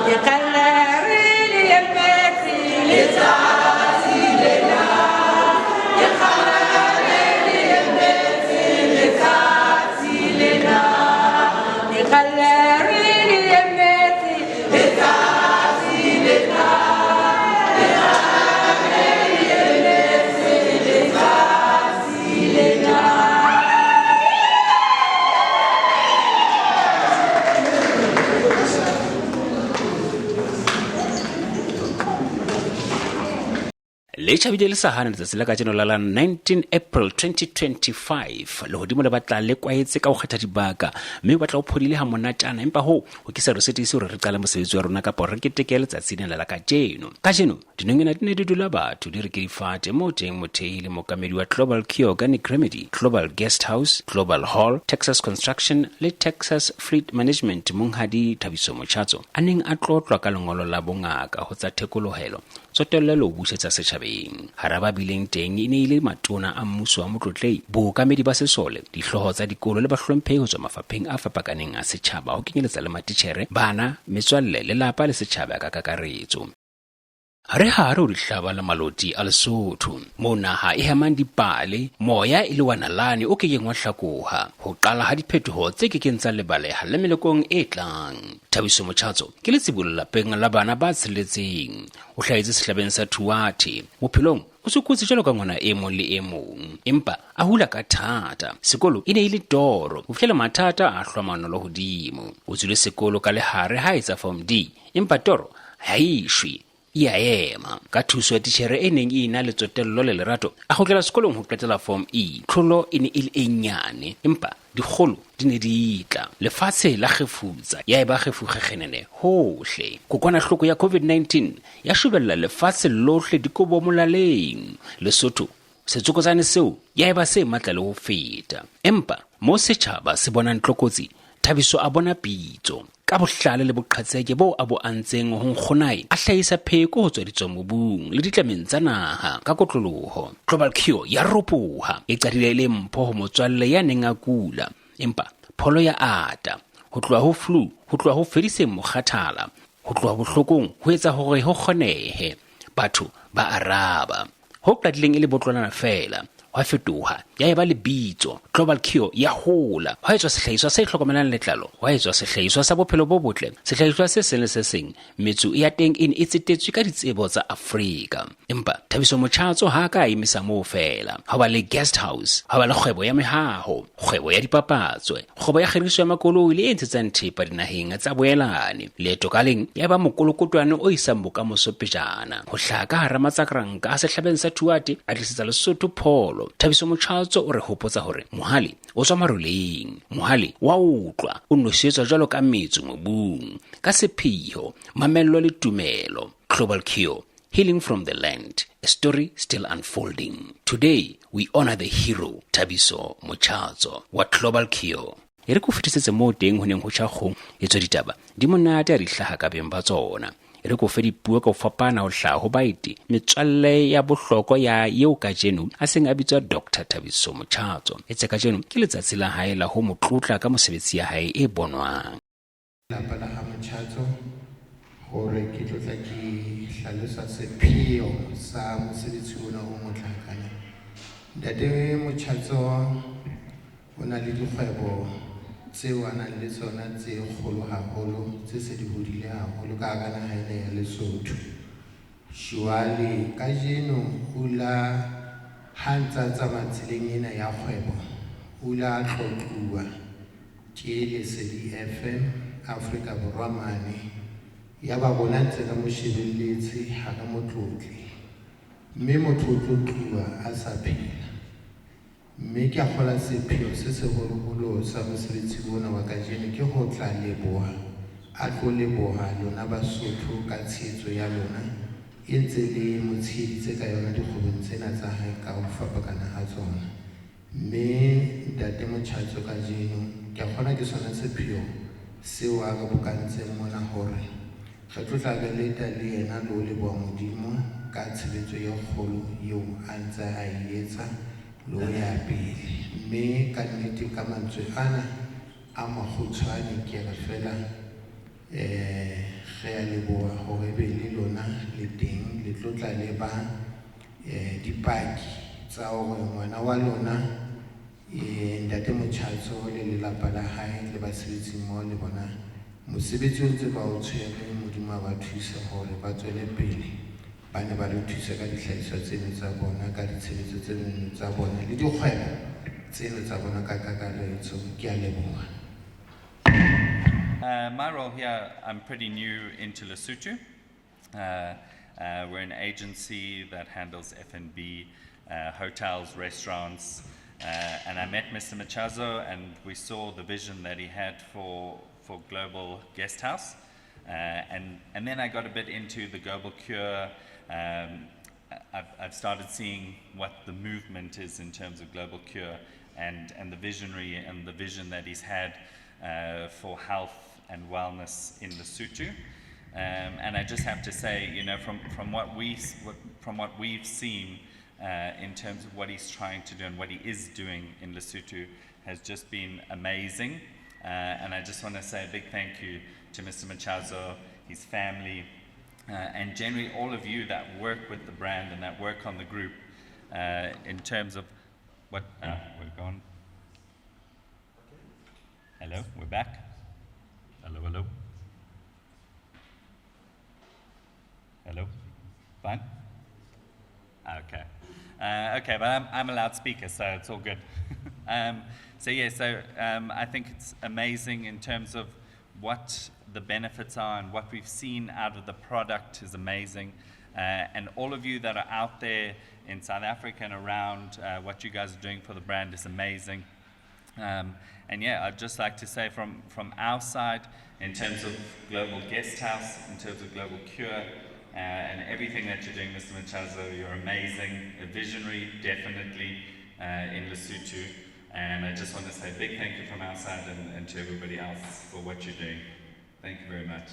Ke kgalle re le emetse letsatsi lena. Ke kgalle re le emetse letsatsi lena. Ke kgalle re le emetse letsatsi lena. Ke kgalle re le emetse letsatsi lena. Le tjhabile le sa hane letsatsi la kajeno la la 19 April 2025. Lehodimo le batla le kwaetse ka ho kgetha dibaka, mme o batla o phodile ha monatjana, empa hoo ho ke sa re sitise hore re qale mosebetsi wa rona kapa re keteke letsatsi lena la kajeno. Kajeno dinonyana di ne di dula batho di re ke difate, moo teng mothehi le mookamedi wa Global Cure Organic Remedy, Global Guest House, Global Hall, Texas Construction le Texas Fleet Management Monghadi Thabiso Motjhatso a neng a tlotlwa ka lengolo la bongaka ho tsa thekolohelo, tsotello le ho busetsa setjhabeng. Hara ba bileng teng e ne e le matona a mmuso wa motlotlehi, bookamedi ba sesole, dihlooho tsa dikolo le bahlomphehi ho tswa mafapheng a fapakaneng a setjhaba ho kenyeletsa le matitjhere, bana, metswalle, lelapa le setjhaba ka kakaretso. Re hare ho dihlaba le maloti a Lesotho, moo naha e hemang dipale, moya e le wa nalane o ke keng wa hlakoha, ho qala ha diphetoho tse ke keng tsa lebaleha le melokong e tlang. Thabiso Motjhatso ke letsibolo lapeng la bana ba tsheletseng. O hlahetse sehlabeng sa Thuathe. Bophelong o sokotse jwalo ka ngwana e mong le e mong, empa a hula ka thata. Sekolo e ne e le toro ho fihlela mathata a hlwa manolo hodimo. O tswile sekolo ka lehare ha a etsa Form D, empa toro ha e shwe, e a ema. Ka thuso ya titjhere e neng e ena le tsotello le lerato, a kgutlela sekolong ho qetela Form E. Tlholo e ne e le e nyane, empa dikgolo di ne di tla. Lefatshe la kgefutsa, ya eba kgefukgekgenene hohle. Kokwanahloko ya COVID-19 ya shobella lefatshe lohle dikobo molaleng. Lesotho, setsokotsane seo ya eba se matla le ho feta. Empa moo setjhaba se bonang tlokotsi, Thabiso a bona pitso. Ka bohlale le boqhetseke boo a bo antseng ho nkgonae, a hlahisa pheko ho tswa ditswamobung le ditlameng tsa naha ka kotloloho. Global Cure ya ropoha. E qadile e le mpho ho motswalle ya neng a kula, empa pholo ya ata. Ho tloha ho flu, ho tloha ho fediseng mokgathala, ho tloha bohlokong ho etsa hore ho kgonehe. Batho ba araba. Ho qadileng e le botlolana feela, hwa fetoha ya eba lebitso. Global Cure ya hola, hwa etswa sehlahiswa se hlokomelang letlalo, hwa etswa sehlahiswa sa bophelo bo botle, sehlahiswa se seng le se seng. Metso ya teng e ne e tsetetswe ka ditsebo tsa Afrika. Empa Thabiso Motjhatso ha a ka a emisa moo feela. Hwa ba le guest house, hwa ba le kgwebo ya mehaho, kgwebo ya dipapatso, kgwebo ya kgiriso ya makoloi le e ntshetsang thepa dinaheng tsa boelane. Leeto ka leng ya ba mokolokotwane o isang bokamoso pejana. Ho hlaha ka hara matsakranka a sehlabeng sa Thuate a tlisetsa Lesotho pholo. Thabiso Motjhatso o re hopotsa hore mohale o tswa maroleng, mohale wa utlwa, o nosetswa jwalo ka metso mobung, ka sephiho, mamello le tumelo. Global Cure, healing from the land, a story still unfolding. Today, we honor the hero, Thabiso Motjhatso wa Global Cure. E re ke o fetisetse moo teng ho neng ho tjha kgong, etswe ditaba di monate ha di hlaha ka beng ba tsona. E re ke o fe dipuo ka ho fapana ho hlaha ho baeti, metswalle ya bohlokwa ya eo kajeno a seng a bitswa Doctor Thabiso Motjhatso. Etse kajeno ke letsatsi la hae la ho mo tlotla ka mosebetsi ya hae e bonwang. Lapa la ha Motjhatso hore ke tlo tla ke hlalosa sepheo sa mosebetsi ona o motle hakana. Ntate Motjhatso o na le dikgwebo tseo a nang le tsona tse kgolo haholo tse se di hodile haholo ka hara naha ena ya Lesotho. Jwale kajeno o la ha ntsa tsamaya tseleng ena ya kgwebo o la tlotluwa ke Lesedi FM Afrika Borwa mane. Yaba rona ntse re mo shebelletse ha re mo tlotle. Mme motho o tlotluwa a sa phela. Mme ke a kgola sepheo se seholoholo sa mosebetsi ona wa kajeno ke ho tla leboha, a tlo leboha lona Basotho ka tshehetso ya lona e ntse le mo tsheheditse ka yona dikgwebong tsena tsa hae ka ho fapakana ha tsona. Mme Ntate Motjhatso kajeno ke a kgolwa ke sona sepheo seo a re bokantseng mona hore re tlo tla re leta le yena le ho leboha Modimo ka tshebetso e kgolo eo a ntse a e etsa le ho ya pele. Mme ka nnete ka mantswe ana a makgutshwane ke re feela Re a leboha hore ebe le lona le teng le tlo tla le ba dipaki tsa hore ngwana wa lona ntate Motjhatso le lelapa la hae le basebetsi mmoho le bona mosebetsi o ntse ba o tshwere Modimo a ba thuse hore ba tswele pele ba ne ba re thuse ka dihlahiswa tseno tsa bona ka ditshebetso tseno tsa bona le dikgwebo tseno tsa bona ka kakaretso. Ke a leboha. My role here, I'm pretty new into Lesotho. We're an agency that handles F&B, hotels, restaurants, and I met Mr. Machazo and we saw the vision that he had for Global Guest House. And then I got a bit into the Global Cure. I've started seeing what the movement is in terms of Global Cure and the visionary and the vision that he's had for health and wellness in Lesotho. And I just have to say, from what we've seen in terms of what he's trying to do and what he is doing in Lesotho has just been amazing. And I just want to say a big thank you to Mr. Machazo, his family, and generally all of you that work with the brand and that work on the group in terms of what we're gone. Hello, we're back. Hello, hello. Hello? Fine? Okay. Okay, but I'm a loudspeaker, so it's all good. So I think it's amazing in terms of what the benefits are and what we've seen out of the product is amazing. And all of you that are out there in South Africa and around, what you guys are doing for the brand is amazing. And yeah, I'd just like to say from our side, in terms of Global Guest House, in terms of Global Cure, and everything that you're doing, Mr. Machazo, you're amazing, a visionary, definitely, in Lesotho. And I just want to say a big thank you from our side and to everybody else for what you're doing. Thank you very much.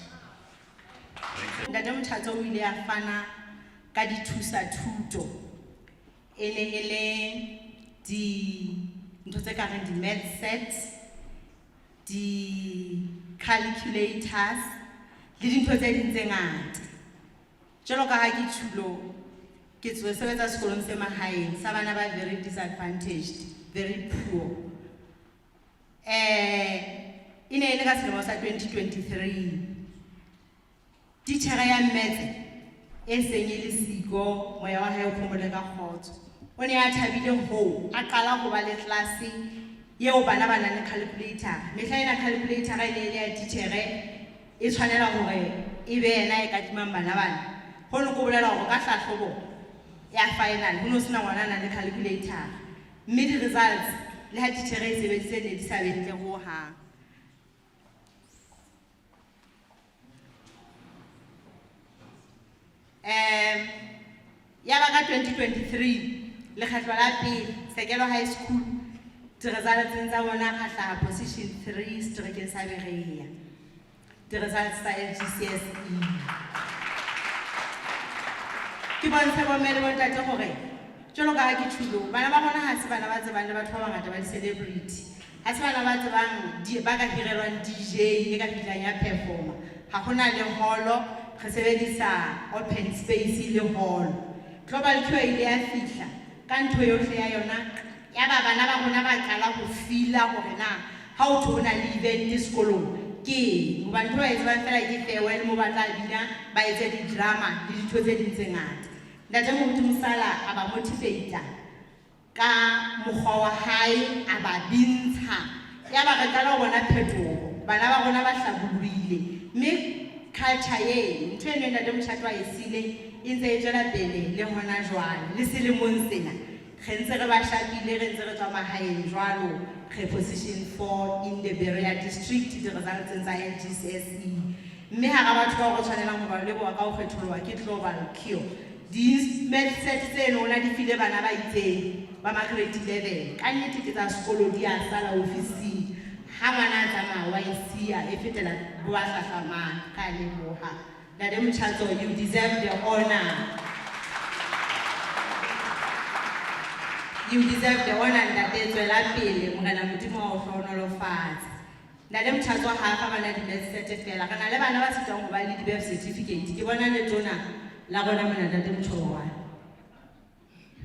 Thanks. Ntate Mothatso o ile a fana ka dithusa thuto. E ne e le di ntho tse ka reng di-math sets, di-calculators le dintho tse ding tse ngata. Jwalo ka ha ke tjhulo, ke tswe sebetsa sekolong se mahaeng sa bana ba very disadvantaged, very poor. E ne e le ka selemo sa 2023. Titjhere ya mmetse e seng e le siko, moya wa hae o phomole ka kgotso. O ne a thabile hoo, a qala ho ba le class eo bana ba nang le calculator. Mehla ena calculator e ne e le ya titjhere e tshwanela hore e be yena e kadimang bana bana. Hono ko bolela hore ka hlahlobo ya final ho no sena ngwana a nang le calculator. Mme di-results le ha titjhere e sebeditse ne di sa be ntle hohang. Ya ba ka 2023 lekgetlo la pele Sekelo High School di-results tsa bona ra hlaha position 3 seterekeng sa Berea. Di-results tsa LGCSE. Ke bontshe bomme le bontate hore jwalo ka ha ke tjhulo, bana ba rona ha se bana ba tsebang le batho ba bangata ba di-celebrity. Ha se bana ba tsebang ba ka hirelwang DJ e ka fihlang ya performer. Ha hona le holo, re sebedisa open space le hall. Global Cure ile ya fihla ka ntho yohle ya yona. Ya ba bana ba rona ba qala ho feel-a hore na ha ho thwe ho na le event sekolong ke eng. Hobane ntho ba e tsebang fela ke farewell moo ba tla bina, ba etse di-drama le dintho tse ding tse ngata. Ntate Moruti Mosala a ba motivate-a ka mokgwa wa hae, a ba bintsha. Ya ba re qala ho bona phetoho. Bana ba rona ba hlabollohile. Mme culture e, ntho eno e ntate Motjhato a e siileng, e ntse e tswela pele le hona jwale. Le selemong sena, re ntse re ba shapile, re ntse re tswa mahaeng jwalo, re position 4 in the Berea district, di-results tsa LGCSE. Mme hara batho bao re tshwanelang ho ba leboha ka ho kgetholoha ke Global Cure. Di-math set tseno ona di file bana ba itseng ba ma grade 11. Ka nnete ke tsa sekolo di a sala ofising. Ha ngwana a tsamaya wa e siya e fetela bo ba hlahlamang. Ka leboha. Ntate Motjhatso, you deserve the honor. You deserve the honor, ntate, tswela pele, Morena Modimo a o hlohonolofatse. Ntate Mothatso ha a fa bana di-maths set feela, re na le bana ba sitwang ho ba le di-birth certificate. Ke bona letona la rona mona Ntate Motjhobogwane.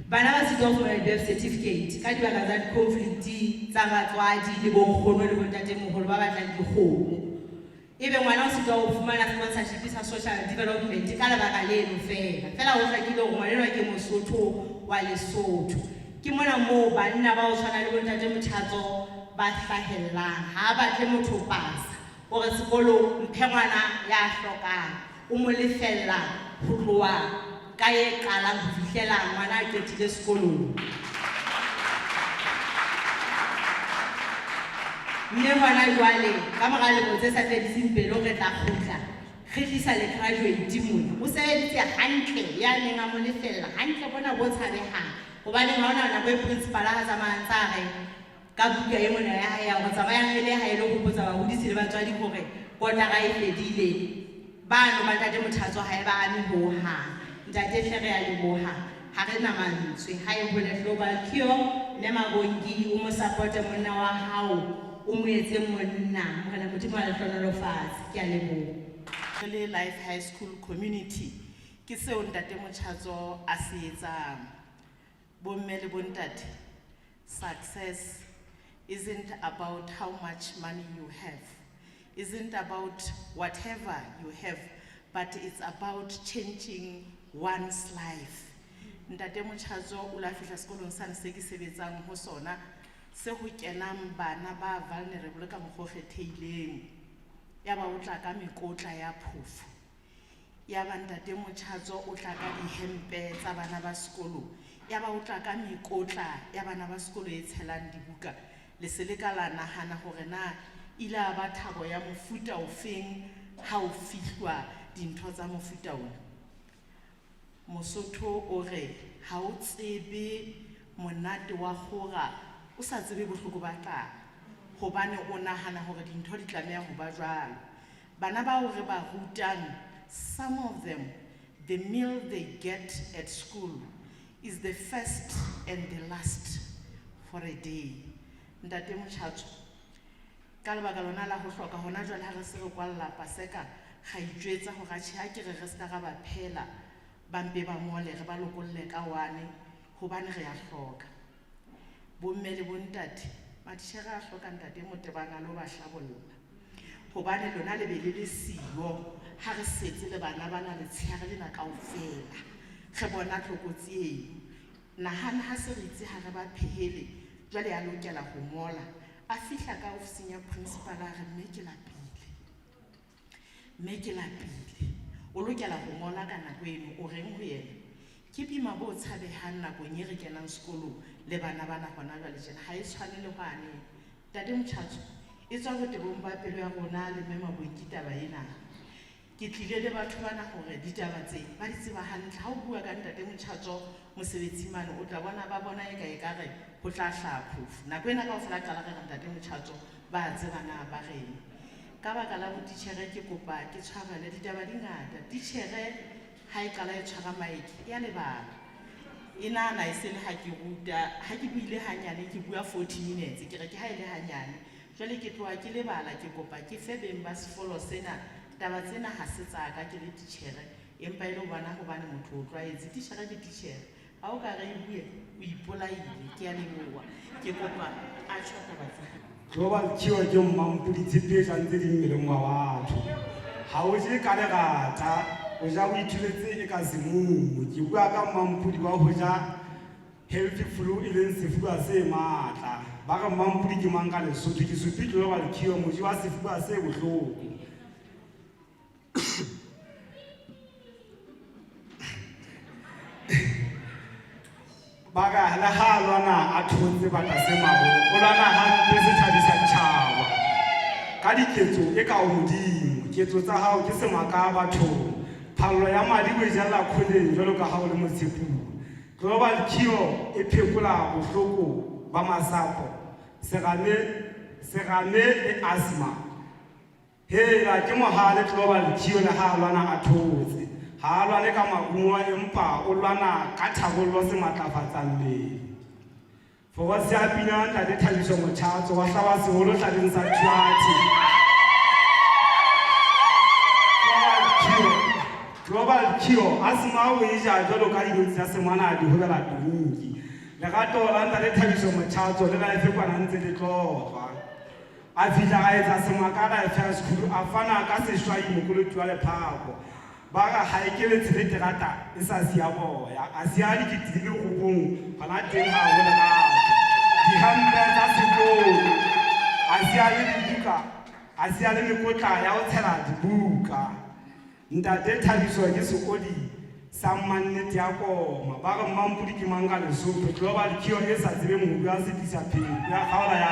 Bana ba sitwa ho fumana di-birth certificate ka dibaka tsa di-conflict tsa batswadi le bonkgono le bontatemoholo ba batlang dikgomo. Ebe ngwana o sitwa ho fumana sponsorship sa social development ka lebaka leno feela. Feela ho hlakile hore ngwana enwa ke Mosotho wa Lesotho. Ke mona moo banna ba ho tshwana le bontate Mothatso ba hlahellang. Ha a batle motho pasa. O re sekolong mphe ngwana ya hlokang. O mo lefella ho tloha ka e qalang ho fihlela ngwana a qetile sekolong. Mme hona jwale ka mora lemo tse sa fediseng pelo re tla kgutla re tlisa le graduate mona. O sebeditse hantle ya neng a mo lefella hantle bona bo tshabehang. Hobaneng ha hona nako e principal ha tsamaya ntsa re ka buka e mona ya hae ya hore tsamayang le le ha e lo hopotsa bahodisi le batswadi hore kotara e fedile. Bano ba Ntate Mothatso ha e ba ame ho hang. Ntate hle re a leboha. Ha re na mantswe. Ha e hole Global Cure, Mme Mabongi o mo supporte monna wa hao, o mo etse monna. Morena Modimo a le hlohonolofatse. Ke a leboha. Re le Life High School community ke seo Ntate Motjhatso a se etsang. Bomme le bontate, success isn't about how much money you have, isn't about whatever you have, but it's about changing one's life. Ntate Motjhatso o la fihla sekolong sane se ke sebetsang ho sona, se ho kenang bana ba vulnerable ka mokgwa o kgethehileng. Ya ba o tla ka mekotla ya phofo. Ya ba Ntate Motjhatso o tla ka dihempe tsa bana ba sekolo. Ya ba o tla ka mekotla ya bana ba sekolo e tshelang dibuka. Le se le ka la nahana hore na ile a ba thabo ya mofuta ofeng ha o fihlwa dintho tsa mofuta ona. Mosotho o re ha o tsebe monate wa kgora o sa tsebe bohloko ba tlala, hobane o nahana hore dintho di tlameha ho ba jwalo. Bana bao re ba rutang, some of them, the meal they get at school is the first and the last for a day. Ntate Motjhatso, ka lebaka lona la ho hloka hona jwale ha re se re kwalla Paseka, ra itjwetsa hore atjhe ha ke re re ska ra ba phela, ba mpe ba ngole, re ba lokolle ka one, hobane re a hloka. Bomme le bontate, matitjhere a hloka Ntate Motebang a lo ba hlabolla. Hobane lona le be le le siyo, ha re setse le bana bana letsheare lena kaofela. Re bona tlokotsi eno. Nahana ha se re itse ha re ba phehele, jwale a lokela ho ngola. A fihla ka ofising ya principal a re, mme ke lapile. Mme ke lapile. O lokela ho ngola ka nako eno, o reng ho yena? Ke boima bo tshabehang nakong e re kenang sekolong le bana bana hona jwale tjena. Ha e tshwane le hwane. Ntate Motjhatso, e tswa botebong ba pelo ya rona le Mme Mabongi taba ena. Ke tlile le batho bana hore ditaba tse ba di tseba hantle. Ha o bua ka Ntate Motjhatso mosebetsing mane, o tla bona ba bona e ka ekare ho tla hlaha phofu. Nako ena kaofela qala re re Ntate Motjhatso ba tseba na ba reng. Ka baka la botitjhere ke kopa ke tshwarele ditaba di ngata. Titjhere ha e qala e tshwara mic ya lebala. E nahana e se le ha ke ruta, ha ke buile hanyane ke bua 40 minutes, ke re ke ha e le hanyane. Jwale ke tloha ke lebala, ke kopa ke fe beng ba sekolo sena. Taba tsena ha se tsa ka ke le titjhere, empa e le ho bona hobane motho o tlwaetse. Titjhere ke titjhere. Ha o ka re e bue, o ipolaile. Ke a leboha. Ke kopa a tjho taba tsa. Global Cure ke mmampodi tshepe e jang tse ding mmeleng wa batho. Ha o je ka lerata, o ja o ithuletse e ka semumu. Ke bua ka mmampodi wa ho ja healthy flu e leng sefuba se matla. Ba re mmampodi ke mang ka Lesotho? Ke supi Global Cure, moji wa sefuba se bohloko. Ba re le ha a lwana a thotse baka se mabo, o lwana hampe se thabisa tjhaba. Ka diketso e ka hodimo, ketso tsa hao ke semaka bathong. Phallo ya madi o e jella kholeng jwalo ka ha o le motshepuwa. Global Cure e phekola bohloko ba masapo, serame, serame le asthma. Hela ke mohale Global Cure le ha a lwana a thotse. Ha a lwane ka marumo empa o lwana ka thabollo se matlafatsa mmele. Forosi ya pina Ntate Thabiso Motjhatso wa hlaba seholo hlaleng sa Thuathe. Global Cure a sema o e ja jwalo ka dinotshi tsa semana di hobela tonki. Lerato la Ntate Thabiso Motjhatso le life kwana ntse le tlotlwa. A fihla a etsa semaka Life ya Sekhulu a fana ka seshwai mokoloti wa lephako. Ba re ha e keletse le terata e sa siya boya. A siya dikete di le robong hona teng ha ho lerato. Dihempe tsa sekolo. A siya le dibuka, a siya le mekotla ya ho tshela dibuka. Ntate Thabiso ke sekodi sa mmannete ya koma. Ba re mmampodi ke mang ka Lesotho? Global Cure e sa tsebeng ho bua setisa pheko ya kgaola ya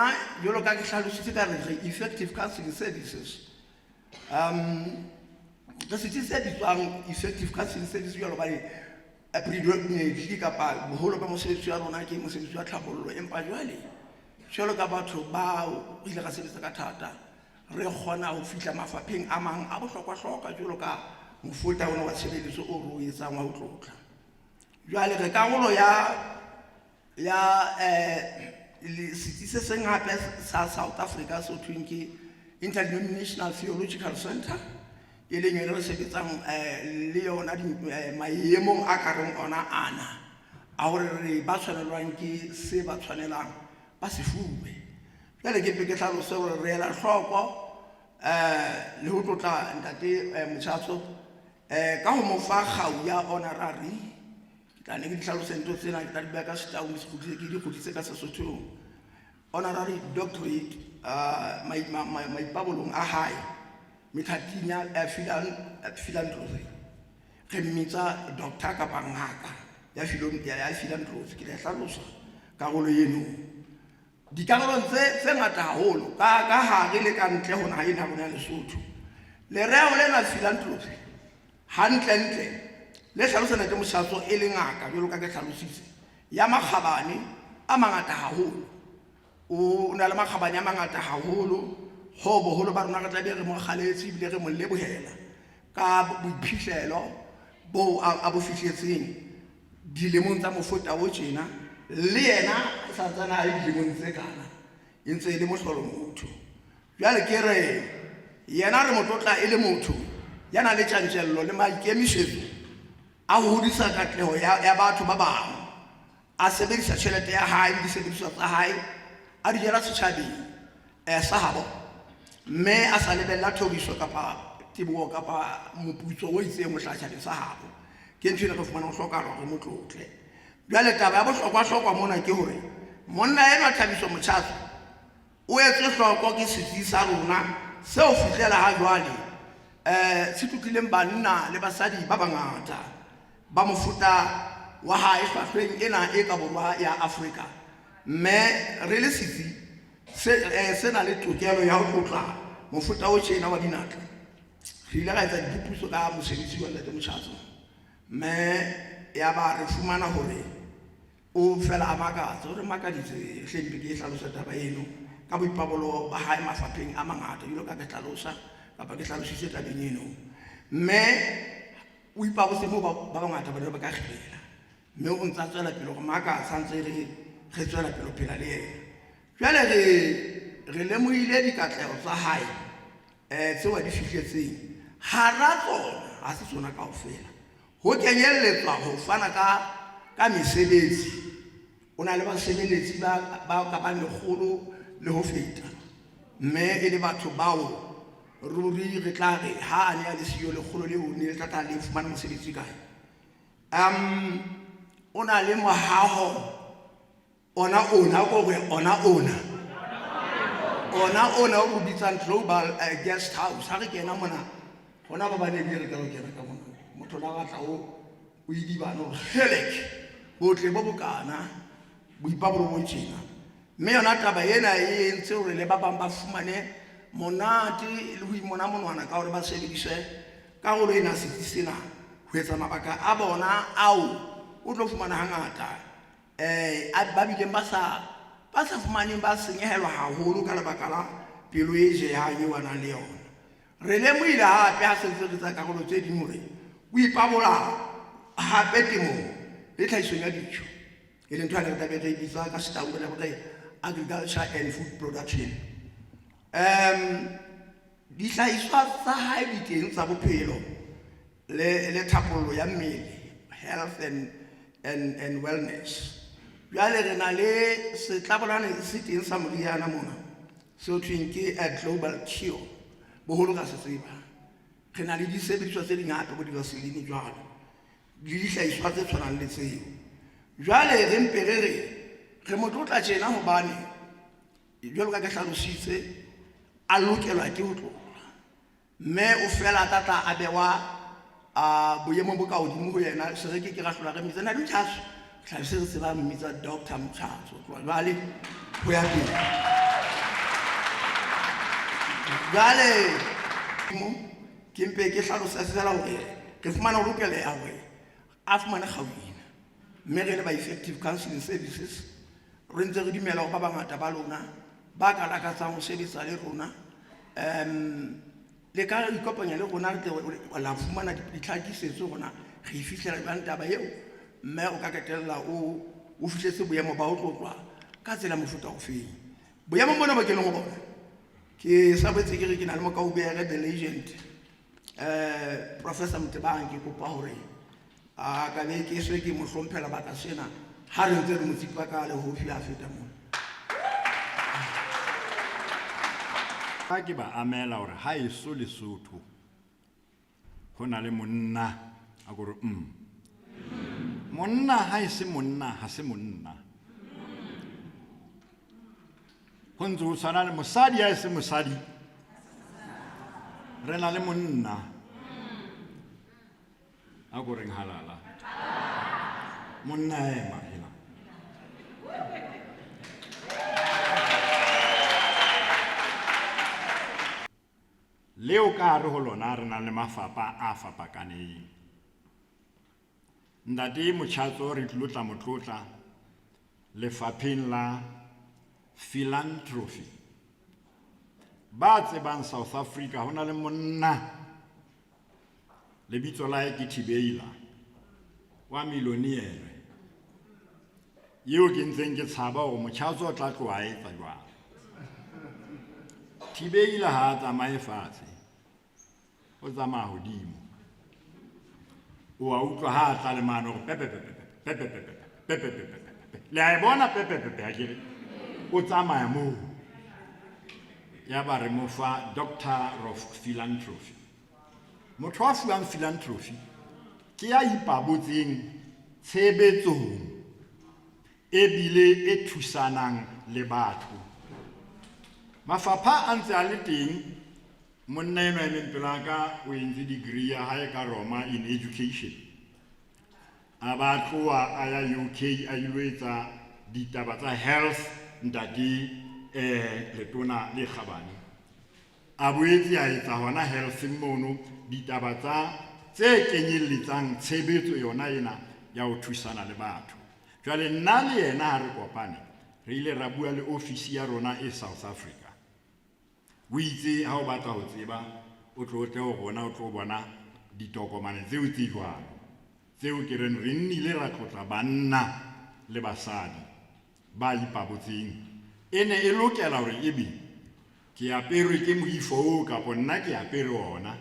ya. Jwalo ka ke hlalositse ka re re effective counseling services re setsi se bitswang effective counseling service jwalo hobane predominantly kapa boholo ba mosebetsi wa rona ke mosebetsi wa tlhabollo empa jwale jwalo ka batho bao re ile ra sebetsa ka thata re kgona ho fihla mafapheng a mang a bohlokwa-hlokwa jwalo ka mofuta ona wa tshebeletso o re o etsang wa ho tlotla. Jwale re karolo ya ya um setsi se seng hape sa South Africa se thweng ke Interdenominational Theological Center e leng yone re sebetsang um le yona maemong a ka reng ona ana a hore re ba tshwanelwang ke se ba tshwanelang ba se fuwe. Jwale ke mpe ke hlalose hore re ela hloko um le ho tlotla ntate Motjhatso um ka ho mo fa kgau ya honorary. Ke tla ne ke di hlalose ntho tsena, ke tla di beha ka Setaung, ke di kgutlise ka Sesothong. Honorary doctorate maipabolong a hae methating ya philanthropy re mmitsa doctor kapa ngaka ya philanthropy. Ke tla e hlalosa karolo eno dikarolong tse ngata haholo ka hare le ka ntle ho naha ena ya rona ya Lesotho. Lereo lena philanthropy hantlentle le hlalosa Ntate Moshatso e le ngaka jwalo ka ke hlalositse ya makgabane a mangata haholo. O na le makgabane a mangata haholo ho boholo ba rona re tla be re mo kgaletse ebile re mo lebohela ka boiphihlelo bo a bo fihletseng dilemong tsa mofuta o tjena. Le yena santsane a le dilemong tse kana e ntse e le mohlolo motho. Jwale ke re yena re mo tlotla e le motho ya nang le tjantjello le maikemisetso a ho hodisa katleho ya batho ba bang, a sebedisa tjhelete ya hae le disebediswa tsa hae a di jala setjhabeng sa habo, mme a sa lebella thoriso kapa teboho kapa moputso o itseng ho hlaha tjhabeng sa habo. Ke ntho ena re fumanang ho hlokahala hore re mo tlotle. Jwale taba ya bohlokwa-hlokwa mona ke hore monna enwa Thabiso Motjhatso o etswe hloko ke setsi sa rona seo fihlela ha jwale se tlotlileng banna le basadi ba bangata ba mofuta wa hae hlwahlweng ena e ka borwa ya Afrika. Mme re le setsi se na le tokelo ya ho tlotla mofuta o tjena wa dinatla. Re ile ra etsa diphuputso ka mosebetsi wa Ntate Motjhatso mme ya ba re fumana hore o fela a makatsa, o re makaditse hle mpe ke e hlalosa taba eno ka boipabolo ba hae mafapheng a mangata jwalo ka ke hlalosa kapa ke hlalositse tabeng eno. Mme o ipabotse moo ba bangata ba ne ba ka kgibela, mme o ntse a tswela pele hore makatsa ntse re re tswela pele ho phela le yena. Jwale re lemohile dikatleho tsa hae tseo a di fihletseng. Hara tsona ha se tsona kaofela, ho kenyelletswa ho fana ka mesebetsi. O na le basebeletsi ba ka bang lekgolo le ho feta, mme e le batho bao ruri re tla re ha a ne a le siyo lekgolo leo ne le tla tla le fumana mosebetsi kae. O na le mohaho ona ona ko re ona ona ona ona o bitsang Global Guest House. Ha re kena mona hona ba bane ebile re ka lo kena ka mona motho la batla o idibane hore helek botle bo bokana boipabolo bo tjena. Mme yona taba ena e entse hore le ba bang ba fumane monate le ho imona monwana ka hore ba sebedise karolo ena setsi sena ho etsa mabaka a bona ao o tlo fumana hangata ba bileng ba sa fumaneng ba senyehelwa haholo ka lebaka la pelo e jehang eo a nang le yona. Re lemohile hape ha sentse re tsa karolo tse ding hore o ipabola hape temong le tlhahisong ya dijo. E leng ntho ane re tlabe re e bitsa ka Setaung re tlabe re agriculture and food production. Dihlahiswa tsa hae di teng tsa bophelo le le thapollo ya mmele, health and wellness. Jwale re na le setlabolane se teng sa moriana mona seo thweng ke a global cure, boholo ka se tseba. Re na le disebediswa tse dingata bo di-vaseline jwalo le dihlahiswa tse tshwanang le tseo. Jwale re mpe re re re mo tlotla tjena hobane jwalo ka ke hlalositse a lokelwa ke ho tlotlwa, mme o fela a tla tla a bewa a boemong bo ka hodimo ho yena. Se re ke ke ra hlola re mmitsa Ntate Motjhatso, re tla be se re tseba mmitsa Doctor Motjhatso ho tloha jwale ho ya pele. Jwale mo ke mpe ke hlalose fela hore re fumana ho lokeleha hore a fumane kgau ena, mme re le ba Effective Counseling Services re ntse re dumela hore ba bangata ba lona ba ka lakatsang ho sebetsa le rona, le ka ikopanya le rona re tle la fumana ditlhakisetso rona re e fihlela jwang taba eo, mme o ka qetella o fihletse boemo ba ho tlotlwa ka tsela mofuta ofeng. Boemong bona bo ke leng ho bona, ke sa boetse ke re ke na le mokaubere the legend, Professor Motebang. Ke kopa hore a ka be ke se ke mo hlomphela baka sena ha re ntse re mo tsipa ka le hofi a feta mona. Ha ke ba amela hore ha eso Lesotho ho na le monna a ko re monna ha e se monna ha se monna, ho ntse ho tshwana le mosadi ha e se mosadi, re na le monna a ko reng halala monna ema hela. Leo ka hare ho lona re nang le mafapha a fapakaneng. Ntate Motjhatso re tlilo tla motlotla lefapheng la philanthropy. Ba tsebang South Africa ho na le monna lebitso la hae ke Thibeila wa millionaire eo ke ntseng ke tshaba hore Motjhatso o tla tloha a etsa jwang. Thibeila ha a tsamaye fatshe, o tsamaya hodimo. O a utlwa ha a tla le mane hore pepe pepe pepe pepe pepe pepe pepe. Le a e bona pepe pepe ha ke re o tsamaya moo. Ya ba re mo fa Doctor of Philanthropy. Motho a fuwang philanthropy ke ya ipabotseng tshebetsong ebile e thusanang le batho. Mafapha a ntse a le teng, monna enwa emeng pela ka o entse degree ya hae ka Roma in education. A ba tloha a ya UK a ilo etsa ditaba tsa health ntate letona le kgabane. A boetse a etsa hona health mono ditaba tsa tse kenyelletsang tshebetso yona ena ya ho thusana le batho. Jwale nna le yena ha re kopane re ile ra bua le ofisi ya rona e South Africa. O itse ha o batla ho tseba o tlo tle ho rona o tlo bona ditokomane tseo tse jwalo tseo ke reng re nnile ra tlotla banna le basadi ba ipabotseng. E ne e lokela hore ebe ke aperwe ke moifo oo kapo nna ke apere ona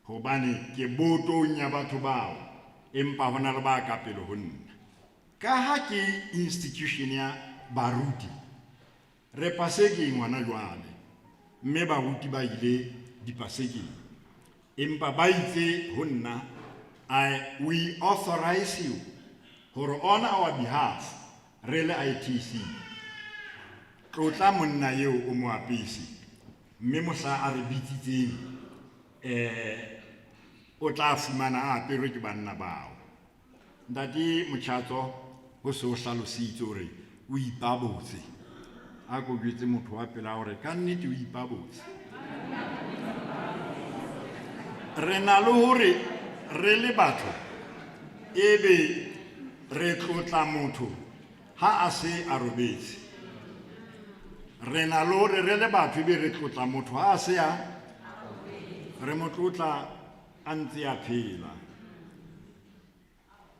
hobane ke botong ya batho bao, empa ho na le ba ka pele ho nna. Ka ha ke institution ya baruti, re pasekeng hona jwale, mme baruti ba ile dipasekeng, empa ba itse ho nna, we authorize you hore on our behalf re le ITC tlotla monna eo o mo apese, mme mohla a re bitsitseng o tla fumana a aperwe ke banna bao. Ntate Motjhatso ho se o hlalositse hore o ipabotse. A ko jwetse motho wa pela hore ka nnete o ipabotse. Re na le hore re le batho ebe re tlotla motho ha a se a robetse. Re na le hore re le batho ebe re tlotla motho ha a se a re mo tlotla a ntse a phela.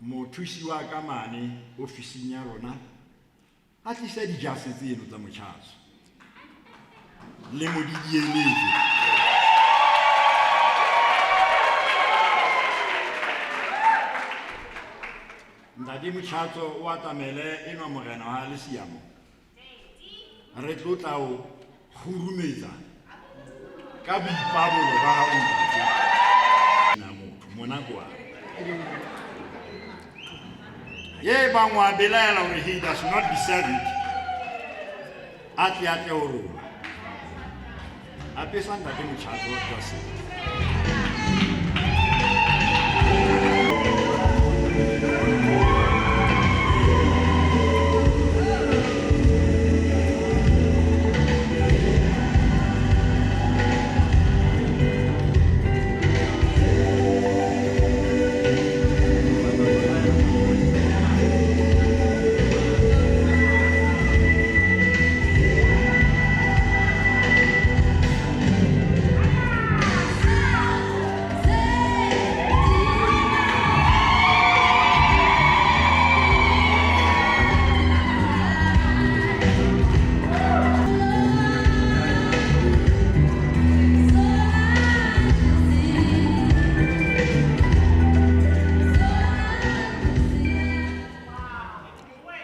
Mothusi wa ka mane ofising ya rona a tlise dijase tseno tsa motjhatso le modidieletse. Ntate Motjhatso o atamele enwa morena wa Lesiamo. Re tlotla o kgurumetsa ka boipabolo ba hao ntate. Na motho mona kwa. Ye bang wa belaela hore he does not deserve it. A tle a tle ho rona. Apesa ntate Motjhatso jase.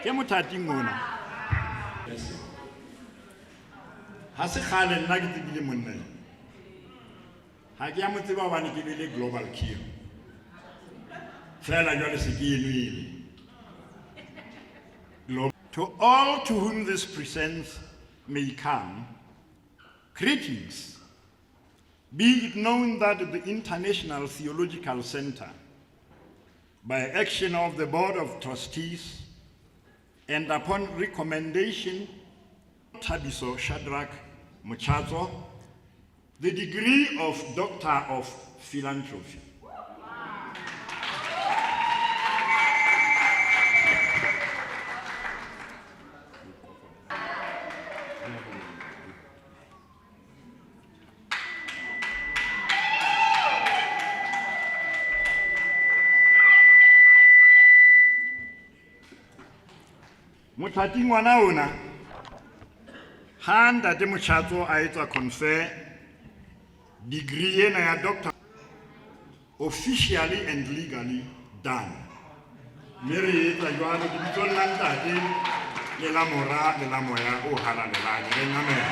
Ke mothating ona. Ha se kgale nna ke tsebile monna ena. Ha ke ya mo tseba hobane ke nwele Global Cure. Feela jwale se ke e nwele. To all to whom this presents may come, greetings. Be it known that the International Theological Center, by action of the Board of Trustees and upon recommendation Thabiso Shadrach Motjhatso, the degree of Doctor of Philanthropy. Mothating ngwana ona ha ntate Motjhatso a etsa confer degree ena ya doctor officially and legally done. Mme re etsa jwalo lebitsong la ntate le la mora le la moya o halalelang. Re amen.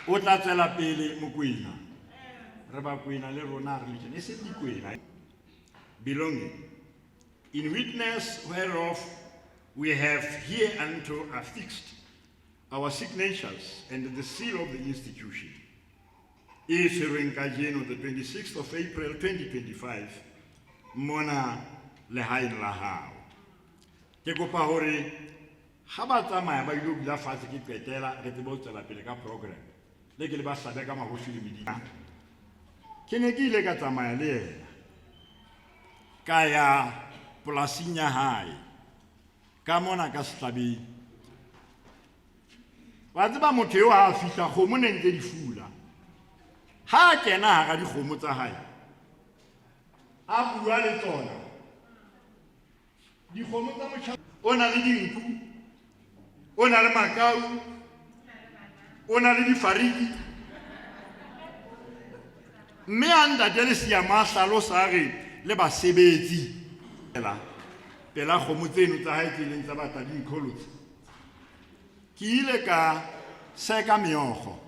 O tla tswela pele Mokwena. Re Bakwena le rona re le tjena, e seng dikwena. Belonging. In witness whereof we have hereunto affixed our signatures and the seal of the institution. E tshwerweng kajeno the 26th of April 2025 mona lehaeng la hao. Ke kopa hore ha ba tsamaya ba ilo dula fatshe ke qetela re tsebe ho tswela pele ka program. Le ke le ba hlabe ka mahofi le medimo. Ke ne ke ile ka tsamaya le yena. Ka ya polasing ya hae. Ka mona ka sehlabeng. Wa tseba motho eo ha a fihla kgomo ne ntse di fula. Ha a kena hara dikgomo tsa hae, a bua le tsona. Dikgomo tsa motjha o na le dinku, o na le makau, o na le difariki. Mme a ntate le Siama a hlalosa a re le basebetsi pela pela kgomo tseno tsa hae tse leng tsa batla di nkholotse. Ke ile ka seka meokgo.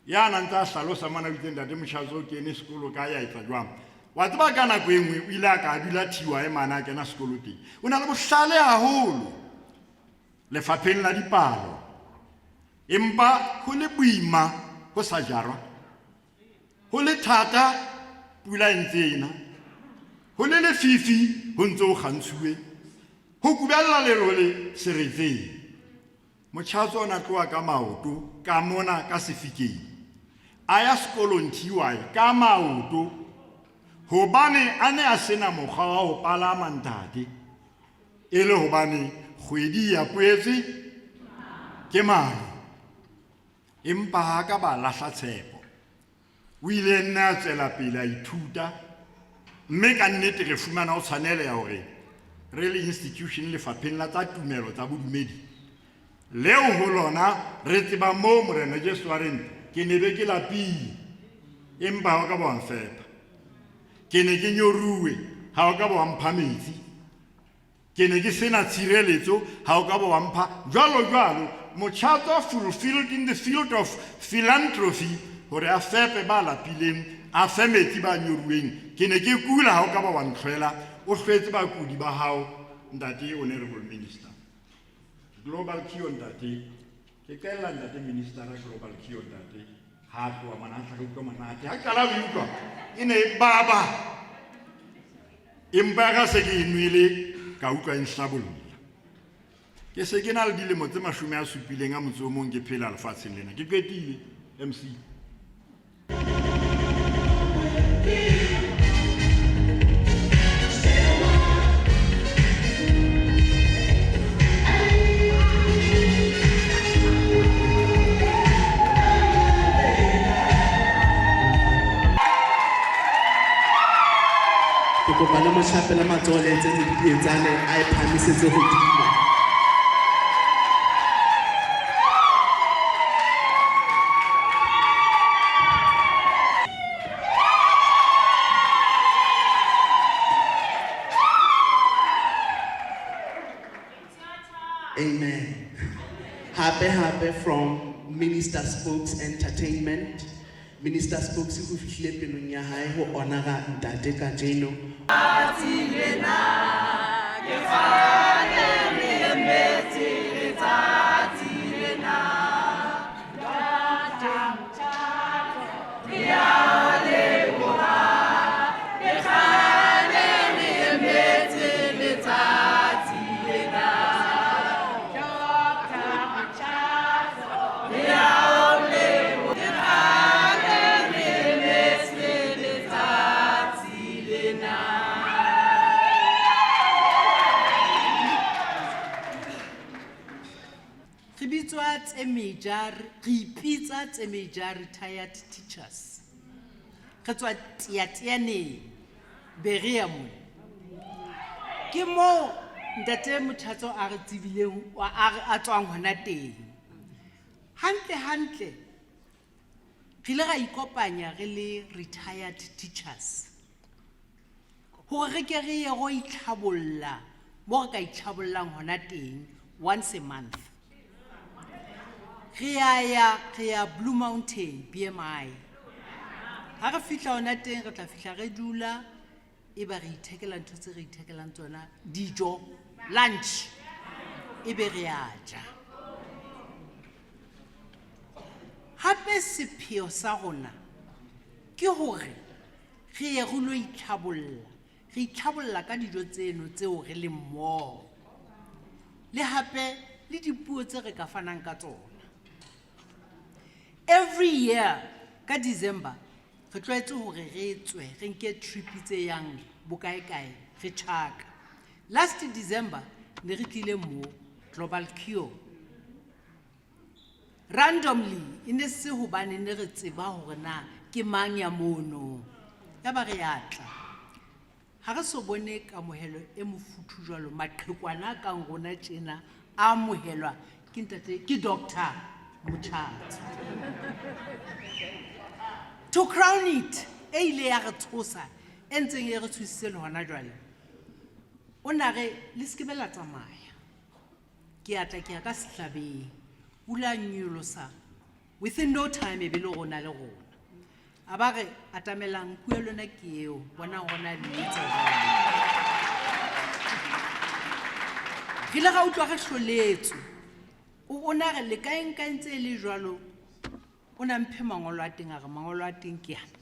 Ya na ntse a hlalosa mona o itse ntate Motjhatso o kene sekolo ka ya etsa jwang. Wa tseba ka nako e nngwe o ile a ka dula TY mane a kena sekolo teng. O na le bohlale haholo lefapheng la dipalo. Empa ho le boima ho sa jarwa. Ho le thata pula e ntse ena. Ho le lefifi ho ntse ho kgantshuwe. Ho kubella lerole seretseng. Motjhatso o na tloha ka maoto ka mona ka sefikeng. A ya sekolong TY ka maoto hobane a ne a sena mokgwa wa ho palama ntate. E le hobane kgwedi ya poetswe ke maru. Empa ha ka ba lahla tshepo. O ile nna a tswela pele a ithuta mme ka nnete re fumana o tshwaneleha hore re le institution lefapheng la tsa tumelo tsa bodumedi leo ho lona re tseba moo Morena Jesu a reng ke ne be ke lapile empa ha o ka ba wa mfepa, ke ne ke nyoruwe ha o ka ba wa mpha metsi, ke ne ke sena tshireletso ha o ka ba wa mpha jwalo jwalo. Motjhatso fulfilled in the field of philanthropy hore a fepe ba lapileng, a fe metsi ba nyoruweng. Ke ne ke kula ha o ka ba wa ntlhwela, o hlwetse bakudi ba hao ntate honorable minister. Global Cure ntate, ke qella ntate minister Global Cure ntate ha tloha mona a tla utlwa monate ha qala ho utlwa e ne e baba empa ka se ke e nwele ka utlwa e nhlabolla. Ke se ke na le dilemo tse 71 ke phela lefatsheng lena, ke qetile MC. Ke kopa le mo hlapele matsoho le etse medidietsane a e phahamisetse hodimo. Amen. Hape hape from Minister Spokes Entertainment. Minister Spokes o fihlile pelong ya hae ho honora ntate kajeno. Re bitswa Tsemeja, re ipitsa Tsemeja retired teachers. Re tswa Teateaneng, Berea mona. Ke moo ntate Motjhatso a re tsebileng, a tswang hona teng. Hantle hantle re ile ra ikopanya re le retired teachers hore re ke re ye ro itlhabolla mo re ka itlhabollang hona teng once a month. Re ya ya, re ya Blue Mountain, BMI. Ha re fihla hona teng, re tla fihla re dula, e ba re ithekela ntho tse re ithekelang tsona, dijo, lunch, e be re a ja. Hape sepheo sa rona ke hore re ye re lo itlhabolla, re itlhabolla ka dijo tseno tseo re leng mmoho, le hape le dipuo tse re ka fanang ka tsona. Every year ka December re tlwaetse hore re tswe re nke trip tse yang bokaekae re tjhaka. Last December ne re tlile mo Global Cure. Randomly e ne se hobane ne re tseba hore na ke mang ya mono. Ya ba re ya tla. Ha re so bone kamohelo e mofuthu jwalo, maqhekwana a kang rona tjena a amohelwa ke ntate, ke Doctor Motjhatso. To crown it, e ile ya re tshosa, e ntseng e re tshositse le hona jwale. O na re, le se ke be la tsamaya. Ke a tla ke ya ka sehlabeng. O ile a nyolosa within no time e be le rona le rona. A ba re atamelang nku ya lona ke eo, bonang rona le etsa jwang. Re ile ra utlwa re hloletswe. O na re le ka eng ka ntse e le jwalo, o na mphe mangolo a teng, a re mangolo a teng ke ana,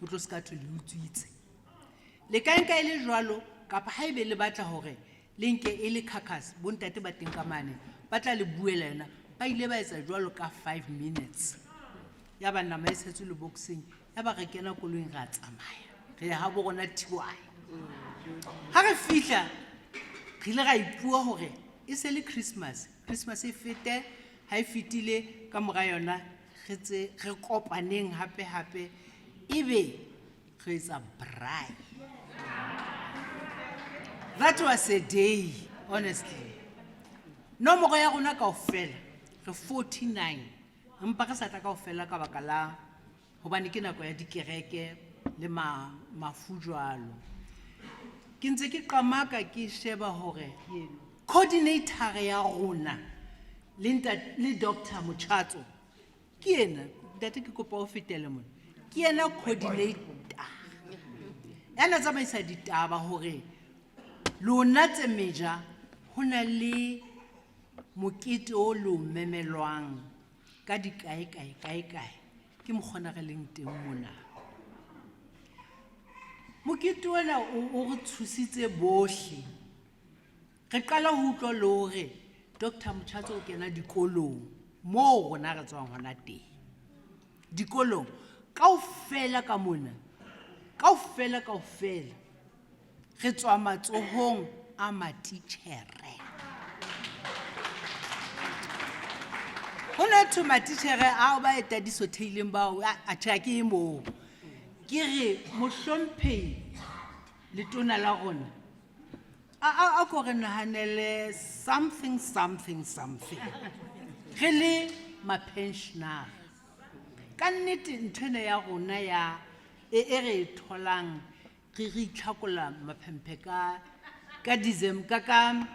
o tlo se ka thwe le utswitse. Le ka eng ka e le jwalo, kapa haebe le batla hore le nke e le carcass, bontate ba teng ka mane, ba tla le buela yona. Ba ile ba etsa jwalo ka 5 minutes. Ya ba nama e tshetswe le boxing, ya ba re kena koloing ra tsamaya. Re ya habo rona Thiwane. Ha re fihla, re ile ra ipua hore e se le Christmas. Christmas e fete, ha e fetile ka mora yona re tse re kopaneng hape hape. Ebe re etsa braai. That was a day, honestly. Nomoro ya rona kaofela re 49 empa re sa tla kaofela ka baka la hobane ke nako ya dikereke le mafu jwalo. Ke ntse ke qamaka ke sheba hore coordinator ya rona le Doctor Motjhatso ke yena, ntate ke kopa o fetele mona, ke yena coordinator ya na tsamaisa ditaba hore lona tse meja ho na le mokete o lo memelwang ka dikae kae kae kae ke mokgona re leng teng mona. Mokete ona o re tshositse bohle. Re qala ho utlwa le hore Doctor Motjhatso o kena dikolong moo rona re tswang hona teng. Dikolong kaofela ka mona, kaofela kaofela re tswa matsohong a matitjhere. Ho na thwe matitjhere ao ba eta disotheileng bao, a tjhe, ha ke ye moo. Ke re mohlomphehi letona la rona a ko re nahanele something, something, something. Re le ma-pensioner. Ka nnete nthwena ya rona ya e re e tholang re re itlhakola maphemphe ka December, ka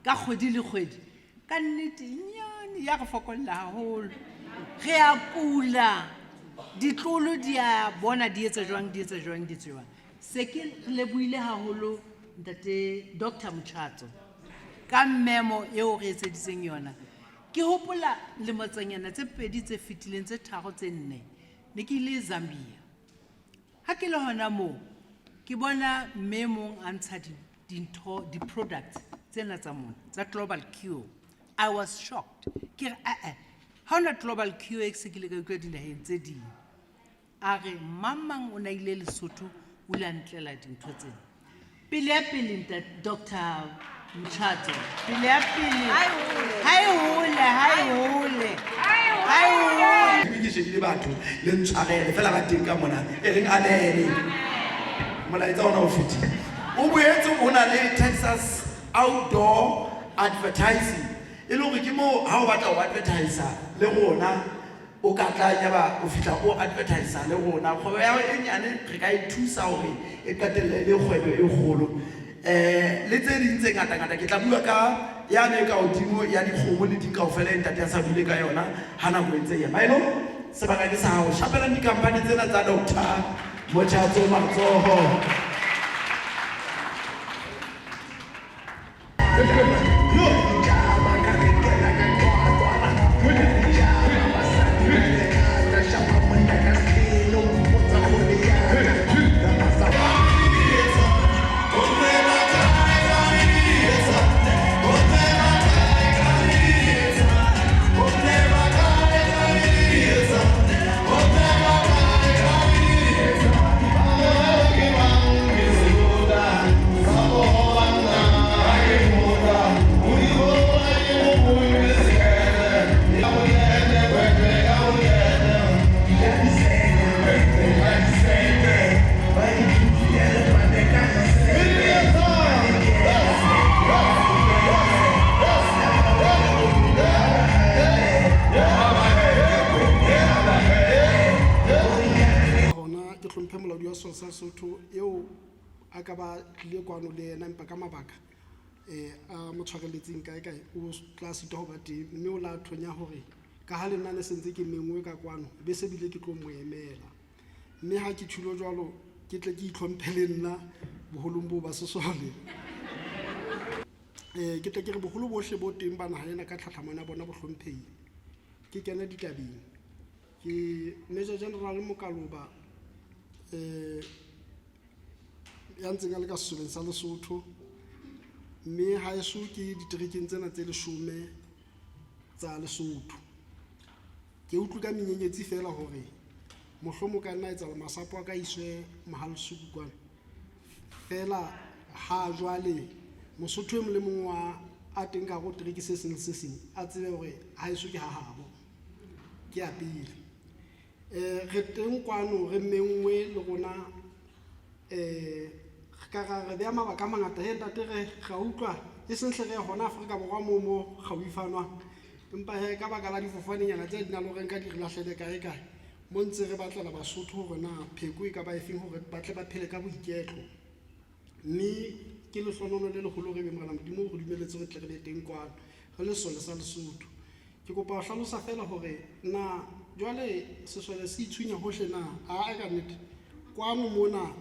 kgwedi le kgwedi. Ka nnete nyane ya re fokolla haholo. Re a kula, ditlolo di a bona di etsa jwang, di etsa jwang, di etsa jwang. Se ke re lebohile haholo ntate Doctor Motjhatso ka memo eo re etseditseng yona. Ke hopola lemo-tsanyana tse pedi tse fetileng, tse tharo, tse nne, ne ke ile Zambia. Ha ke le hona moo, ke bona mme mong a ntsha dintho, di-products tsena tsa mona, tsa Global Cure. I was shocked. Ke re, eh-eh, ha hona Global Cure e se ke ile ka utlwa dinaheng tse ding. A re, mang mang o na ile Lesotho, o ile a ntlela dintho tsena. Pele ya pele, ntate Doctor Motjhatso, pele ya pele. Ha e hole. Ha e hole, ha e hole. Ha e hole. Mme ke shebile batho le ntshwarele fela ba teng ka mona e reng amen. Molaetsa ona o fetile. O boetse o na le Texas Outdoor Advertising e le hore ke moo ha o batla ho advertisa le rona o ka tla ya ba o fihla o advertisa le rona. Kgwebo ya hao e nyane re ka e thusa hore e qetelle e le kgwebo e kgolo. Le tse ding tse ngata-ngata ke tla bua ka yane e ka hodimo ya dikgomo le ding kaofela e ntate a sa buile ka yona ha nako e ntse e ya. Maelo, sebaka ke sa hao. Shapelang di-company tsena tsa Doctor Motjhatso matsoho. Ke hlomphe molaodi wa sesole sa Lesotho eo a ka ba tlile kwano le yena empa ka mabaka a mo tshwareletseng kae kae o tla sitwa ho ba teng, mme o la thonya hore ka ha le nna ne sentse ke menngwe ka kwano be se bile ke tlo mo emela. Mme ha ke tjhulo jwalo ke tle ke itlhomphe le nna boholong boo ba sesole. Ke tle ke re boholo bohle bo teng ba naha ena ka tlhatlhamano ya bona bo hlomphehile. Ke kene ditabeng. Ke Major General Mokaloba ya ntseng a le ka sesoleng sa Lesotho, mme haeso ke diterekeng tsena tse leshome tsa Lesotho. Ke utlwe ka menyenyetsi fela hore mohlomong ka nna etsahala masapo a ka iswe Mohalesuku kwana. Fela ha jwale Mosotho e mong le mong wa a teng ka hare ho tereke se seng le se seng a tsebe hore haeso ke ha habo. Ke ya pele. Re teng kwano re menngwe le rona re ka ra re beha mabaka a mangata he ntate re ra utlwa e seng hle re ye hona Afrika Borwa moo mo kgau e fanwang. Empa he ka baka la difofanenyana tse di nang le hore nka di re lahlele kae kae mo ntse re batlela Basotho hore na pheko e ka ba efeng hore ba tle ba phele ka boiketlo. Mme ke lehlohonolo le leholo re be Morena Modimo o re dumelletse re tle re be teng kwano re le sesole sa Lesotho. Ke kopa ho hlalosa feela hore na jwale sesole se itshunya hohle na? Aa ka nnete kwano mona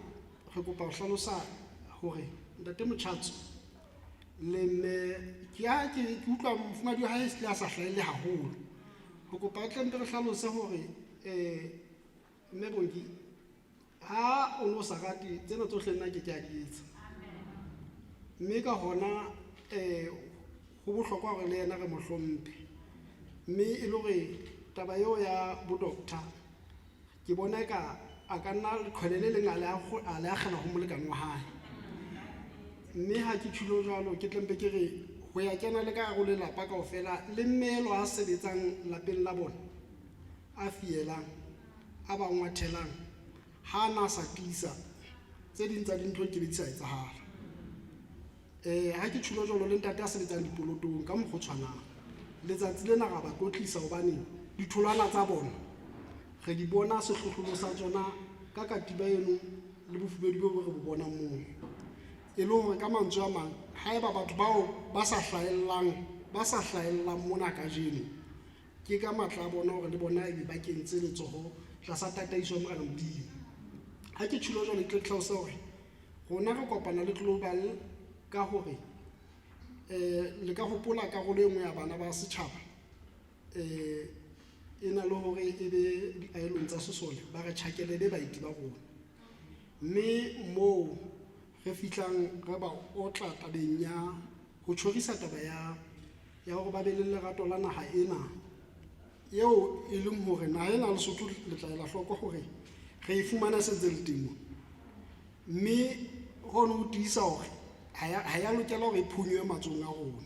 re kopa ho hlalosa hore ntate Motjhatso le mme ke ha ke utlwa mofumahadi wa hae a sa hlahelle haholo. Re kopa re tle mpe re hlalose hore mme Bongi ha o no sa rate tsena tsohle nna ke ke a di etsa. Mme ka hona ho bohlokwa hore le yena re mo hlomphe. Mme e le hore taba eo ya bo doctor ke bona eka a ka nna leqhwele le leng a le akgela ho molekane wa hae. Mme ha ke tjhilo jwalo ke tle mpe ke re ho ya kena le ka hare ho lelapa kaofela le mme elwa a sebetsang lapeng la bona a fielang a ba ngwathelang ha na sa tiisa tse ding tsa dintho ke be di sa etsahala. Ha ke tjhilo jwalo le ntate a sebetsang dipolotong ka mokgwa o tshwanang. Letsatsi lena ra ba tlotlisa hobane ditholwana tsa bona re di bona sehlohlolo sa tsona ka katiba eno le bofubedu bo re bo bonang moo. E le hore ka mantswe a mang haeba batho bao ba sa hlahellang mona kajeno ke ka matla a bona hore le bona ebe ba kentse letsoho tlasa tataiso ya Morena Modimo. Ha ke tjhilo jwalo ke tle ke hlalose hore rona re kopana le Global ka hore le ka hopola karolo e nngwe ya bana ba setjhaba e na le hore e be diahelong tsa sesole ba re tjhakele be baeti ba rona. Mme moo re fihlang re ba otla tabeng ya ho tjhorisa taba ya hore ba be le lerato la naha ena eo e leng hore naha ena Lesotho le tla ela hloko hore re e fumana sentse le teng mona. Mme hono ho tiisa hore ha ya lokela hore e phunyewe matsohong a rona.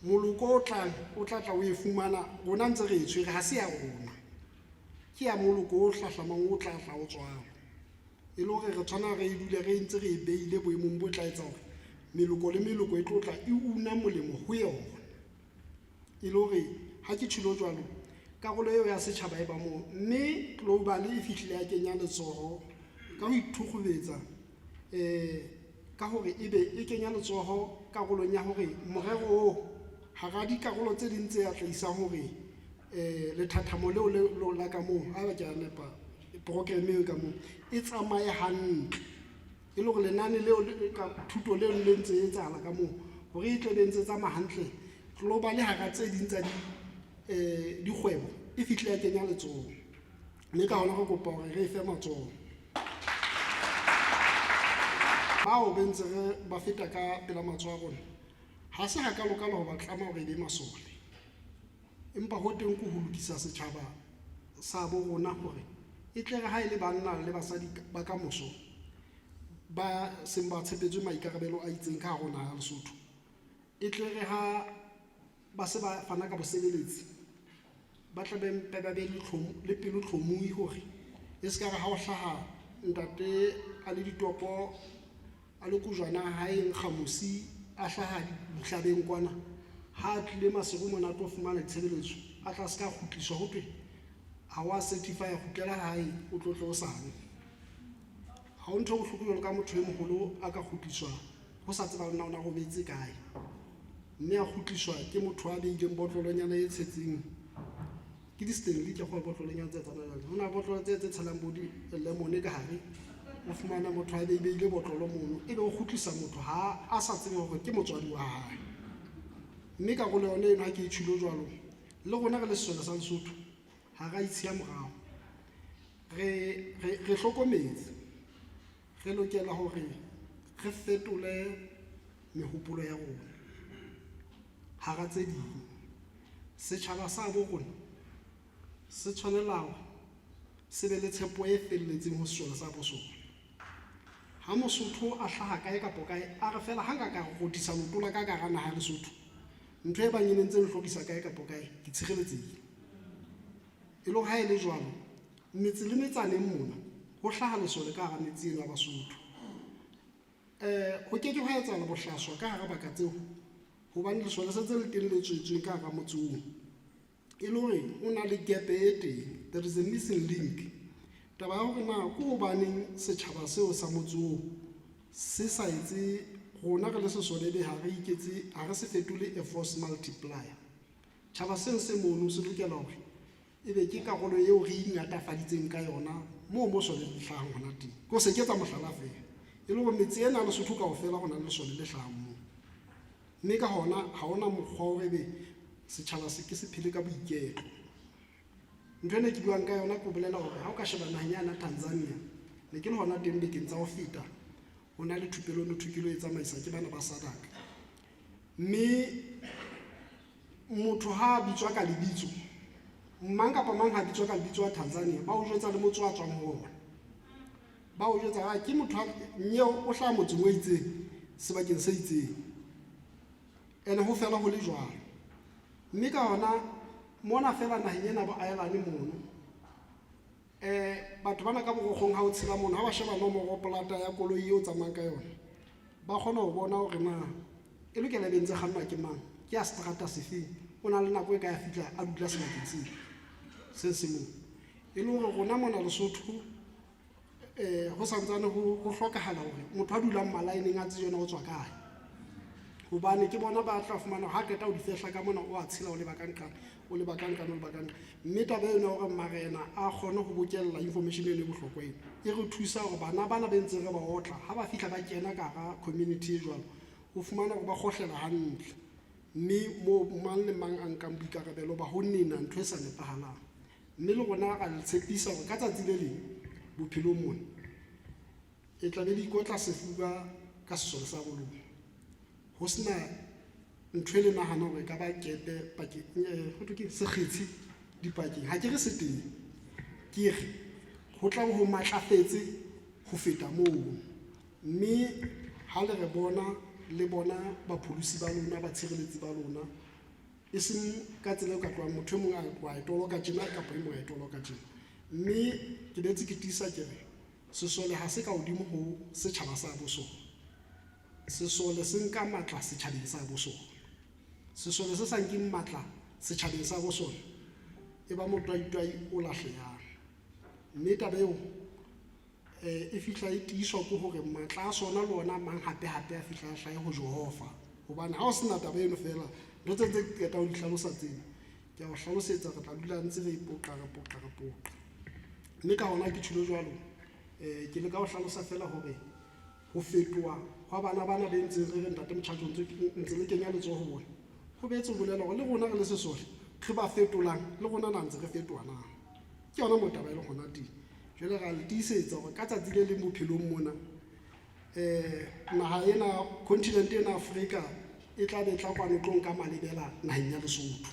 Moloko o tlang o tla tla o e fumana rona ntse re e tshwere ha se ya rona. Ke ya moloko o hlahlamang o tla tla o tswalwa. E le hore re tshwana re dule re ntse re e beile boemong bo tla etsa hore meloko le meloko e tlo tla e una molemo ho yona. E le hore ha ke tjhilo jwalo karolo eo ya setjhaba e ba moo mme Global e fihlile ya kenya letsoho ka ho ithukgubetsa ka hore ebe e kenya letsoho karolong ya hore morero o hara dikarolo tse ding tse atlehisang hore lethathamo leo le la ka moo haeba ke a nepa program eo ka moo e tsamaye hantle. E le hore lenane leo ka thuto leno le ntse e etsahala ka moo hore e tle be ntse tsamaya hantle. Global hara tse ding tsa dikgwebo e fihle ya kenya letsoho. Mme ka hona re kopa hore re e fe matsoho. Bao be ntse re ba feta ka pela matsoho a rona ha se hakalokalo ho ba tlama hore e be masole. Empa ho teng ke ho lokisa setjhaba sa bo rona hore e tle re ha e le banna le basadi ba ka moso ba seng ba tshepetswe maikarabelo a itseng ka hare ho naha ya Lesotho. E tle re ha ba se ba fana ka bosebeletsi ba tle be mpe ba be le pelo tlhomohi hore e se ka re ha o hlaha ntate a le ditopo a le kojwana hae nkga mosi a hlaha dihlabeng kwana ha a tlile Maseru mona a tlo fumana ditshebeletso a tla se ka kgutliswa ho thwe ha wa certify kgutlela hae o tlo tle o sane. Ha ho ntho e bohloko jwalo ka motho e moholo a ka kgutliswa ho sa tseba le na o na robetse kae. Mme a kgutliswa ke motho a beileng botlolonyana e tshetseng ke di-Stanley ke kgolwa botlolonyana tse tsamayang. Ho na botlolo tse tse tshelang bo di-lemon ka hare. O fumana motho a beile botlolo mono ebe o kgutlisa motho ha a sa tsebe hore ke motswadi wa hae. Mme karolo yona eno ha ke e tjhilo jwalo le rona re le sesole sa Lesotho ha ra itshiya morao. Re hlokometse re lokela hore re fetole mehopolo ya rona hara tse ding. Setjhaba sa bo rona se tshwanela hore se be le tshepo e felletseng ho sesole sa bo sona. Ha Mosotho a hlaha kae kapa kae a re feela ha nka ka rothisa leoto la ka ka hara naha ya Lesotho ntho e bang e ne ntse nhlorisa kae kapa kae ke tshireletsehile. E le hore ha e le jwalo Metse le metsaneng mona ho hlaha lesole ka hara metse eno ya Basotho. Ho ke ke hwa etsahala bohlaswa ka hara baka tseo hobane lesole se ntse le teng le tswetsweng ka hara motse oo. E le hore o na le gap e teng, there is a missing link. Taba ya hore na ke hobaneng setjhaba seo sa motse oo se sa etse rona re le sesole ebe ha re iketse, ha re se fetole a force multiplier. Tjhaba seo se mono se lokela hore ebe ke karolo eo re ingatafaditseng ka yona moo mo sole le hlahang hona teng. Ke ho se ketsa mohlala feela. E le hore metse ena ya Lesotho kaofela ho na le lesole le hlahang moo. Mme ka hona ha hona mokgwa wa hore ebe setjhaba se ke se phele ka boiketlo. Ntho ena ke buang ka yona ke ho bolela hore ha o ka sheba naheng yana Tanzania, ne ke le hona teng bekeng tsa ho feta, ho na le thupelo no thukelo e tsamaisa ke bana ba SADC. Mme motho ha a bitswa ka lebitso, mang kapa mang ha bitswa ka lebitso wa Tanzania, ba o jwetsa le motse wa tswang ho ona. Ba o jwetsa ha ke motho nyeo o hlaha motseng o itseng, sebakeng se itseng. Ene ho fela ho le jwalo. Mme ka hona mona fela naheng ena bo Ireland mono. Batho bana ka borokgong ha o tshela mono, ha ba sheba nomoro polata ya koloi eo tsamayang ka yona, ba kgona ho bona hore na e lokela e be ntse kgannwa ke mang, ke ya seterata sefeng, o na le nako e ka ya fihla a dula sebakeng seo se se moo. E le hore rona mona Lesotho ho santsane ho hlokahala hore motho a dulang malaeneng a tsebe yona o tswa kae. Hobane ke bona ba tla fumana ha qeta ho di fehla ka mona o a tshela o leba ka nqane, o leba ka nqane, o leba ka nqane. Mme taba eno ya hore marena a kgone ho bokella information eno e bohlokwa eno, e re thusa hore bana bana be ntseng re ba otla, ha ba fihla ba kena ka hara community e jwalo, o fumana hore ba kgohlela hantle. Mme moo mang le mang a nkang boikarabelo ba ho nena ntho e sa nepahalang. Mme le rona ra le tshepisa hore ka tsatsi le leng bophelong mona e tla be le ikotla sefuba ka sesole sa bolona. Ho sena ntho e le nahana hore e ka ba kepe pakeng, ho thwe ke sekgetshi dipakeng. Ha ke re se teng, ke re ho tla be ho matlafetse ho feta moo. Mme ha le re bona, le bona bapholosi ba lona, batshireletsi ba lona, e seng ka tsela eo ka tlohang motho e mong a wa e toloka tjena kapa e mong a e toloka tjena. Mme ke boetse ke tiisa ke re sesole ha se ka hodimo ho setjhaba sa bo sona. Sesole se nka matla setjhabeng sa bo sona. Sesole se sa nkeng matla setjhabeng sa bo sona e ba motwaitwai o lahlehang. Mme taba eo e fihla e tiiswa ke hore matla a sona le ona mang hape hape a fihla a hlahe ho Jehova. Hobane ha o sena taba eno feela, ntho tse tse qeta ho di hlalosa tsena, ke a o hlalosetsa re tla dula ntse re poqa re poqa re poqa. Mme ka hona ke tjholo jwalo, ke leka ho hlalosa feela hore ho fetoha hwa bana bana be ntseng re re ntate Motjhatjo ntse le kenya letsoho ho bona, ho boetse ho bolela hore le rona re le sesole re ba fetolang, le rona na ntse re fetoha na. Ke yona moo taba e leng hona teng. Jwale ra le tiisetsa hore ka tsatsi le leng bophelong mona, naha ena, continent ena Afrika e tla be tla kwano tlo nka malebela naheng ya Lesotho.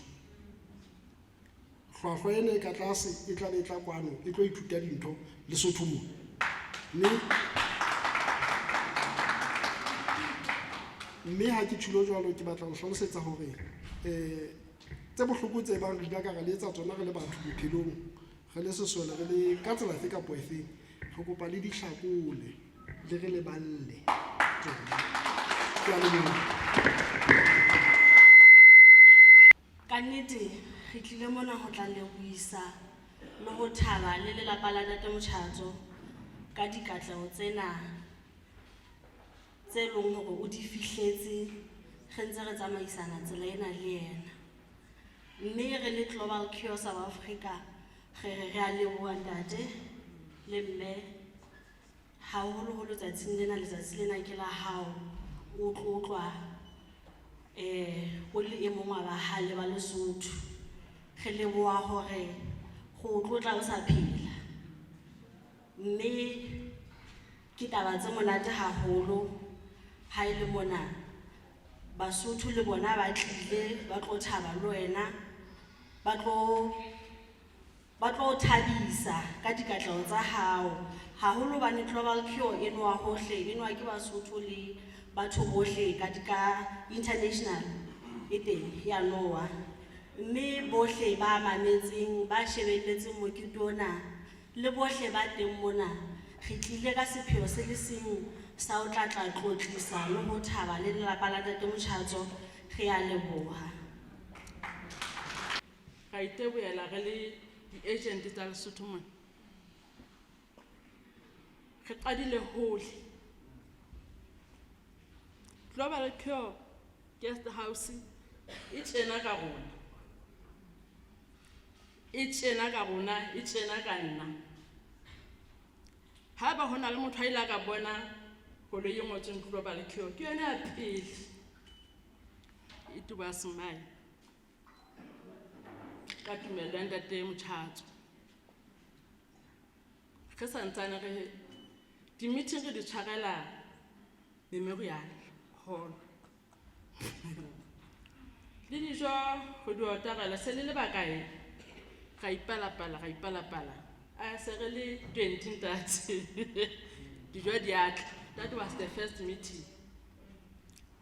Hlwahlwa ena e ka tlase e tla be tla kwano e tlo ithuta dintho Lesotho mona. Mme ha ke tjholo jwalo ke batla ho hlalosetsa hore tse bohloko tse bang re ile ka re le etsa tsona re le batho bophelong, re le sesole, re le ka tsela efe kapa efe, re kopa le dihlakole le re leballe tsona. Ke a leboha. Ka nnete re tlile mona ho tla lebohisa le ho thaba le lelapa la Ntate Motjhatso ka dikatleho tsena tse leng hore o di fihletse re ntse re tsamaisana tsela ena le yena. Mme re le Global Cure South Africa re re re a leboha ntate le mme haholoholo tsatsing lena, letsatsi lena ke la hao, o tlotlwa o le e mong wa bahale ba Lesotho. Re leboha hore go tlotla o sa phela. Mme ke taba tse monate haholo ha e le mona Basotho le bona ba tlile ba tlo thaba le wena, ba tlo thabisa ka dikatleho tsa hao. Haholo hobane Global Cure e nowa hohle, e nowa ke Basotho le batho bohle ka international e teng ya nowa. Mme bohle ba mametseng, ba shebelletseng mokete ona, Le bohle ba teng mona re tlile ka sepheo se le seng sa ho tla tla tlotlisa le ho thaba le lelapa la Ntate Motjhatso. Re a leboha. Ra itebohela re le di-agent tsa Lesotho mona. Re qadile hole. Global Cure Guest House e tjena ka rona. E tjena ka rona, e tjena ka nna. Haeba ho na le motho a ile a ka bona koloi e ngotsweng Global Cure, ke yona ya pele. E tuba smile. Ka tumello ya Ntate Motjhatso. Re santsane re di-meeting re di tshwarela memorial hall. Le dijo ho di otarela se le le bakae? Ra ipalapala, ra ipalapala. A se re le 20 ntate. Dijo di a tla. That was the first meeting.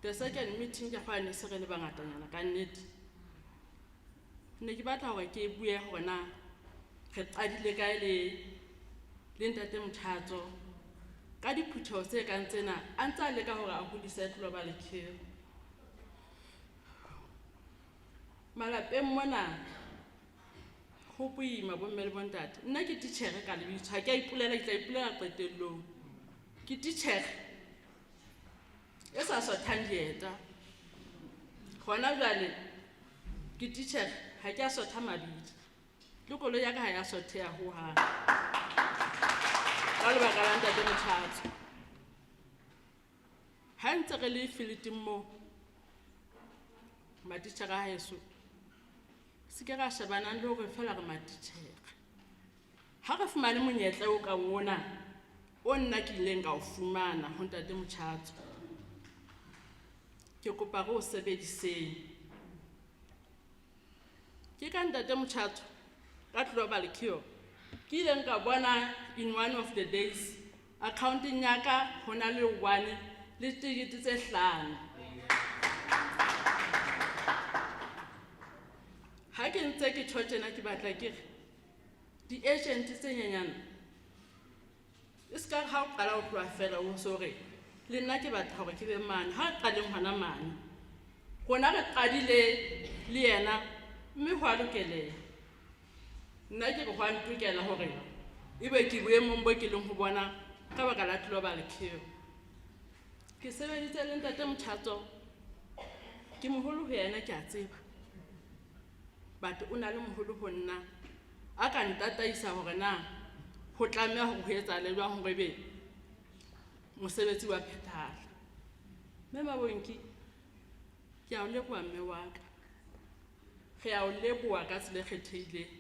The second meeting ke hwane se re le bangatanyana ka nnete. Ne ke batla hore ke bue hore na re qadile kae le Ntate Motjhatso ka diphutheho tse kang tsena a ntse a leka hore a hodise Global Cure. Malapeng mona ho boima bomme le bontate. Nna ke titjhere ka lebitso, ha ke a ipolela, ke tla ipolela qetellong. Ke titjhere e sa sothang dieta. Hona jwale ke titjhere, ha ke a sotha mabidi. Le koloi ya ka ha ya sotheha hohang. Ka lebaka la Ntate Motjhatso. Ha ntse re le fielding moo, matitjhere a heso, se ke ra shebanang le hore feela re matitjhere. Ha re fumane monyetla o kang ona, o nna ke ileng ka o fumana ho Ntate Motjhatso. Ke kopa re o sebediseng. Ke ka Ntate Motjhatso, ka Global Cure, ke ileng ka bona in one of the days, accounting ya ka ho na le 1 le tikete tse 5. Ha ke ntse ke tjho tjena ke batla ke re, di-agent tse nyenyane, e se ka re ha o qala ho tloha feela o so re, le nna ke batla hore ke be mane. Ha re qaleng hona mane. Rona re qadile le yena, mme ho a lokeleha. Nna ke re ho a ntokela hore ebe ke boemong bo ke leng ho bona ka baka la Global Cure. Ke sebeditse le Ntate Motjhatso, ke moholo ho yena ke a tseba. But o na le moholo ho nna, a ka ntataisa hore na ho tlameha hore ho etsahale jwang hore ebe mosebetsi wa phethahala. Mme Mabonki, ke a o leboha mme wa ka. Re a o leboha ka tsela e kgethehileng.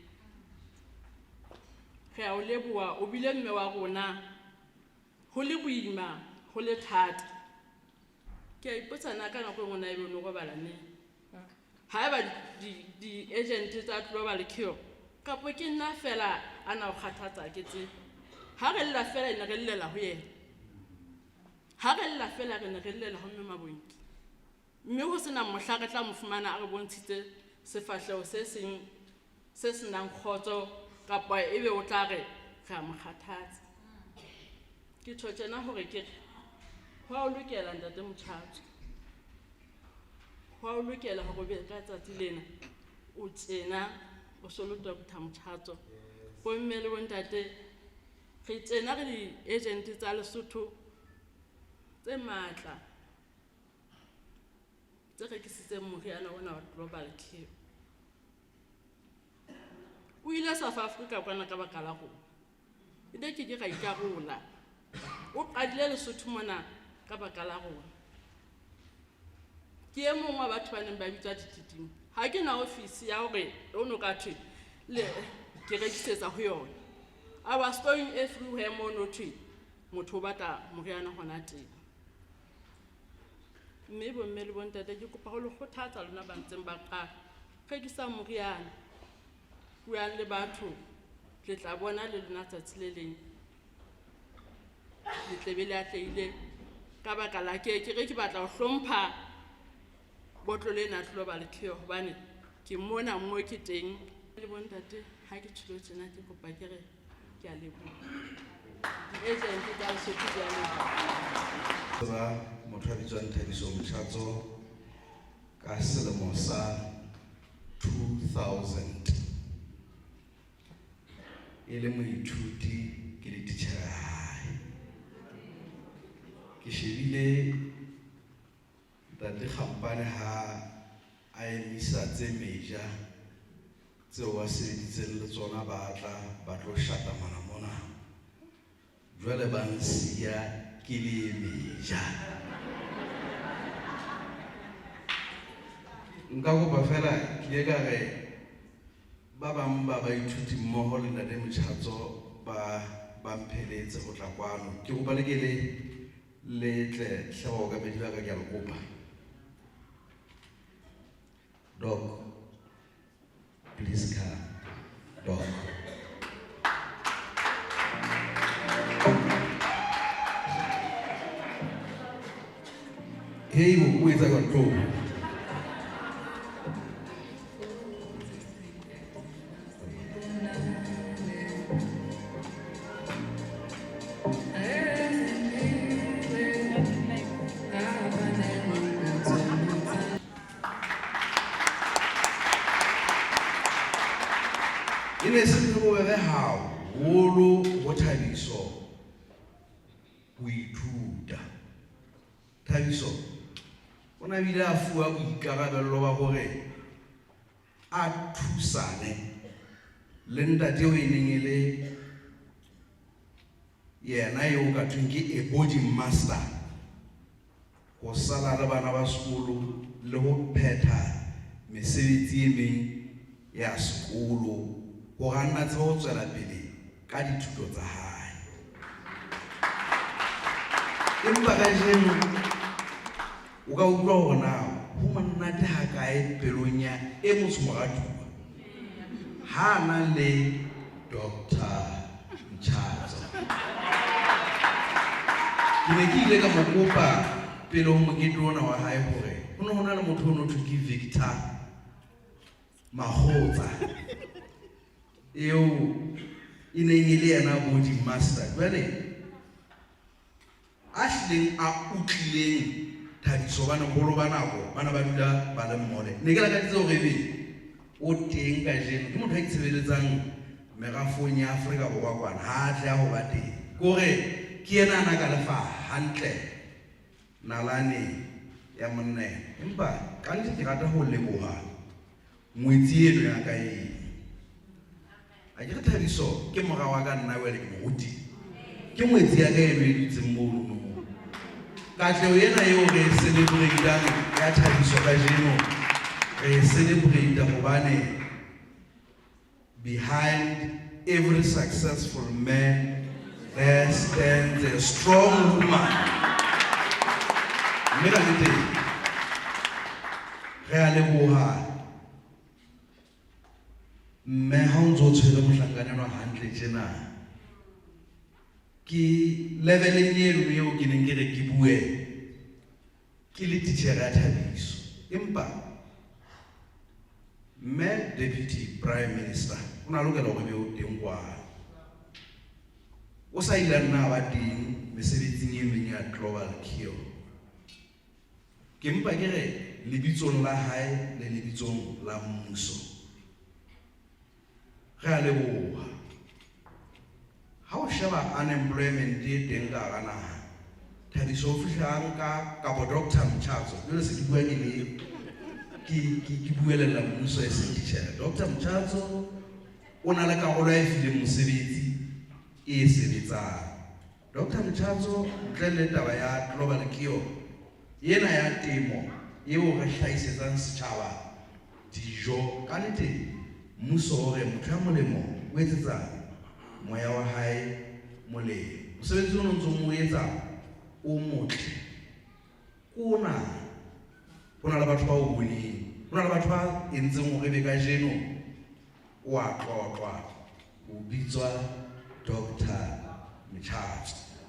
Re a o leboha, o bile mme wa rona, ho le boima, ho le thata. Ke a ipotsa na ka nako e nngwe na ebe o no robala neng? Haeba di-agent tsa Global Cure, kapo ke nna feela a na o kgathatsa ke tsebe. Ha re lla feela, ne re llela ho yena. Ha re lla feela, re ne re llela ho Mme Mabonki. Mme ho sena mohla re tla mo fumana a re bontshitse sefahleho se seng se senang kgotso, kapa ebe o tla re re a mo kgathatsa. Ke tjho tjena hore ke re, ho a o lokela Ntate Motjhatso. Ho a o lokela hore o be ka tsatsi lena o tjena o so le Doctor Motjhatso. Bomme le bontate, re tjena re di-agent tsa Lesotho tse matla tse rekisitseng moriana ona wa Global Cure. O ile South Africa kwana ka baka la rona. E ne ke ke ra ikarola. O qadile Lesotho mona ka baka la rona. Ke e mong wa batho ba neng ba bitswa dititima. Ha ke na ofisi ya hore o no ka thwe le ke rekisetsa ho yona. I was going everywhere mo no thwe motho o batla moriana hona teng. Mme bomme le bontate ke kopa ho le kgothatsa lona ba ntseng ba qala. Rekisang moriana. Buang le batho, le tla bona le lona tsatsi le leng. Le tle be le atlehile ka baka la ke ke re ke batla ho hlompha botlolo ena Global Cure hobane ke mona mo ke teng. Le bontate ha ke tjholo tjena ke kopa ke re Ke a leboha. Di-agent tsa Lesotho di a leboha. Tseba motho a bitswang Thabiso Motjhatso ka selemo sa 2000 e le moithuti ke le titjhere ya hae. Ke shebile ntate Kgampane ha a emisa tse meja tseo a sebeditseng le tsona ba tla ba tlo shatamana mona. Jwale ba nsiya ke le e meja. Nka kopa fela ke ile ka re ba bang ba baithuti mmoho le ntate Motjhatso ba ba mpheletse ho tla kwano. Ke kopa le ke le le tle hle baokamedi ba ka ke a le kopa. Doc, please come. Doc. Hey, o etsa jwang tlo? E ne se ntho e bobebe haholo ho Thabiso ho ithuta. Thabiso o ne a bile a fuwa boikarabello ba hore a thusane le ntate eo e neng e le yena eo ka thweng ke a boarding master ho sala le bana ba sekolo le ho phetha mesebetsi e meng ya sekolo hore a nna tsebe ho tswela pele ka dithuto tsa hae. Empa kajeno o ka utlwa hore na ho monate hakae pelong ya e motsho moratuwa ha a na le Doctor Mtjhatso. Ke ne ke ile ka mo kopa pele ho mokete ona wa hae hore ho ne ho na le motho o no thwe ke Victor Makgotsa eo e neng e le yena boarding master. Jwale a hlileng a utlileng Thabiso hobane boholo ba nako ba ne ba dula ba le mmole. Ne ke lakaditse hore ebe o teng kajeno. Ke motho a itshebeletsang merafong ya Afrika Borwa kwana, ha a tleha ho ba teng. Ke hore ke yena a na ka lefa hantle nalane ya monna ena. Empa kannete ke rata ho leboha ngwetsi eno ya ka eno. A ke re Thabiso ke mora wa ka nna jwale ke mo rutile. Ke ngwetsi ya ka eno e dutseng mono no. Katleho ena eo re e celebrate-ang ya Thabiso kajeno, re e celebrate hobane behind every successful man there stands a strong woman. Mme ka nnete re a leboha mme ha o ntso o tshwere mohlankana enwa hantle tjena. Ke leveleng eno eo ke neng ke re ke bue ke le titjhere ya Thabiso. Empa mme Deputy Prime Minister o ne a lokela hore be o teng kwano. O sa ile a nna a ba teng mesebetsing e meng ya Global Cure. Ke mpa ke re lebitsong la hae le lebitsong la mmuso re a leboha. Ha o sheba unemployment e teng ka hara naha, Thabiso o fihla a nka kapo Doctor Mtjhatso, jwale se ke bua ke le ke ke ke buelella mmuso e seng titjhere. Doctor Mtjhatso o na le karolo a e fileng mosebetsi e sebetsang. Doctor Mtjhatso ntle le taba ya Global Cure ena ya temo eo re hlahisetsang setjhaba dijo, ka nnete mmuso o re motho ya molemo o etsetsa moya wa hae molemo. Mosebetsi o ntsong o etsa o motle ke ona. Ho na le batho ba o boneng, ho na le batho ba entseng hore ebe kajeno o a tlotlwa, o bitswa Doctor Mtjhatso.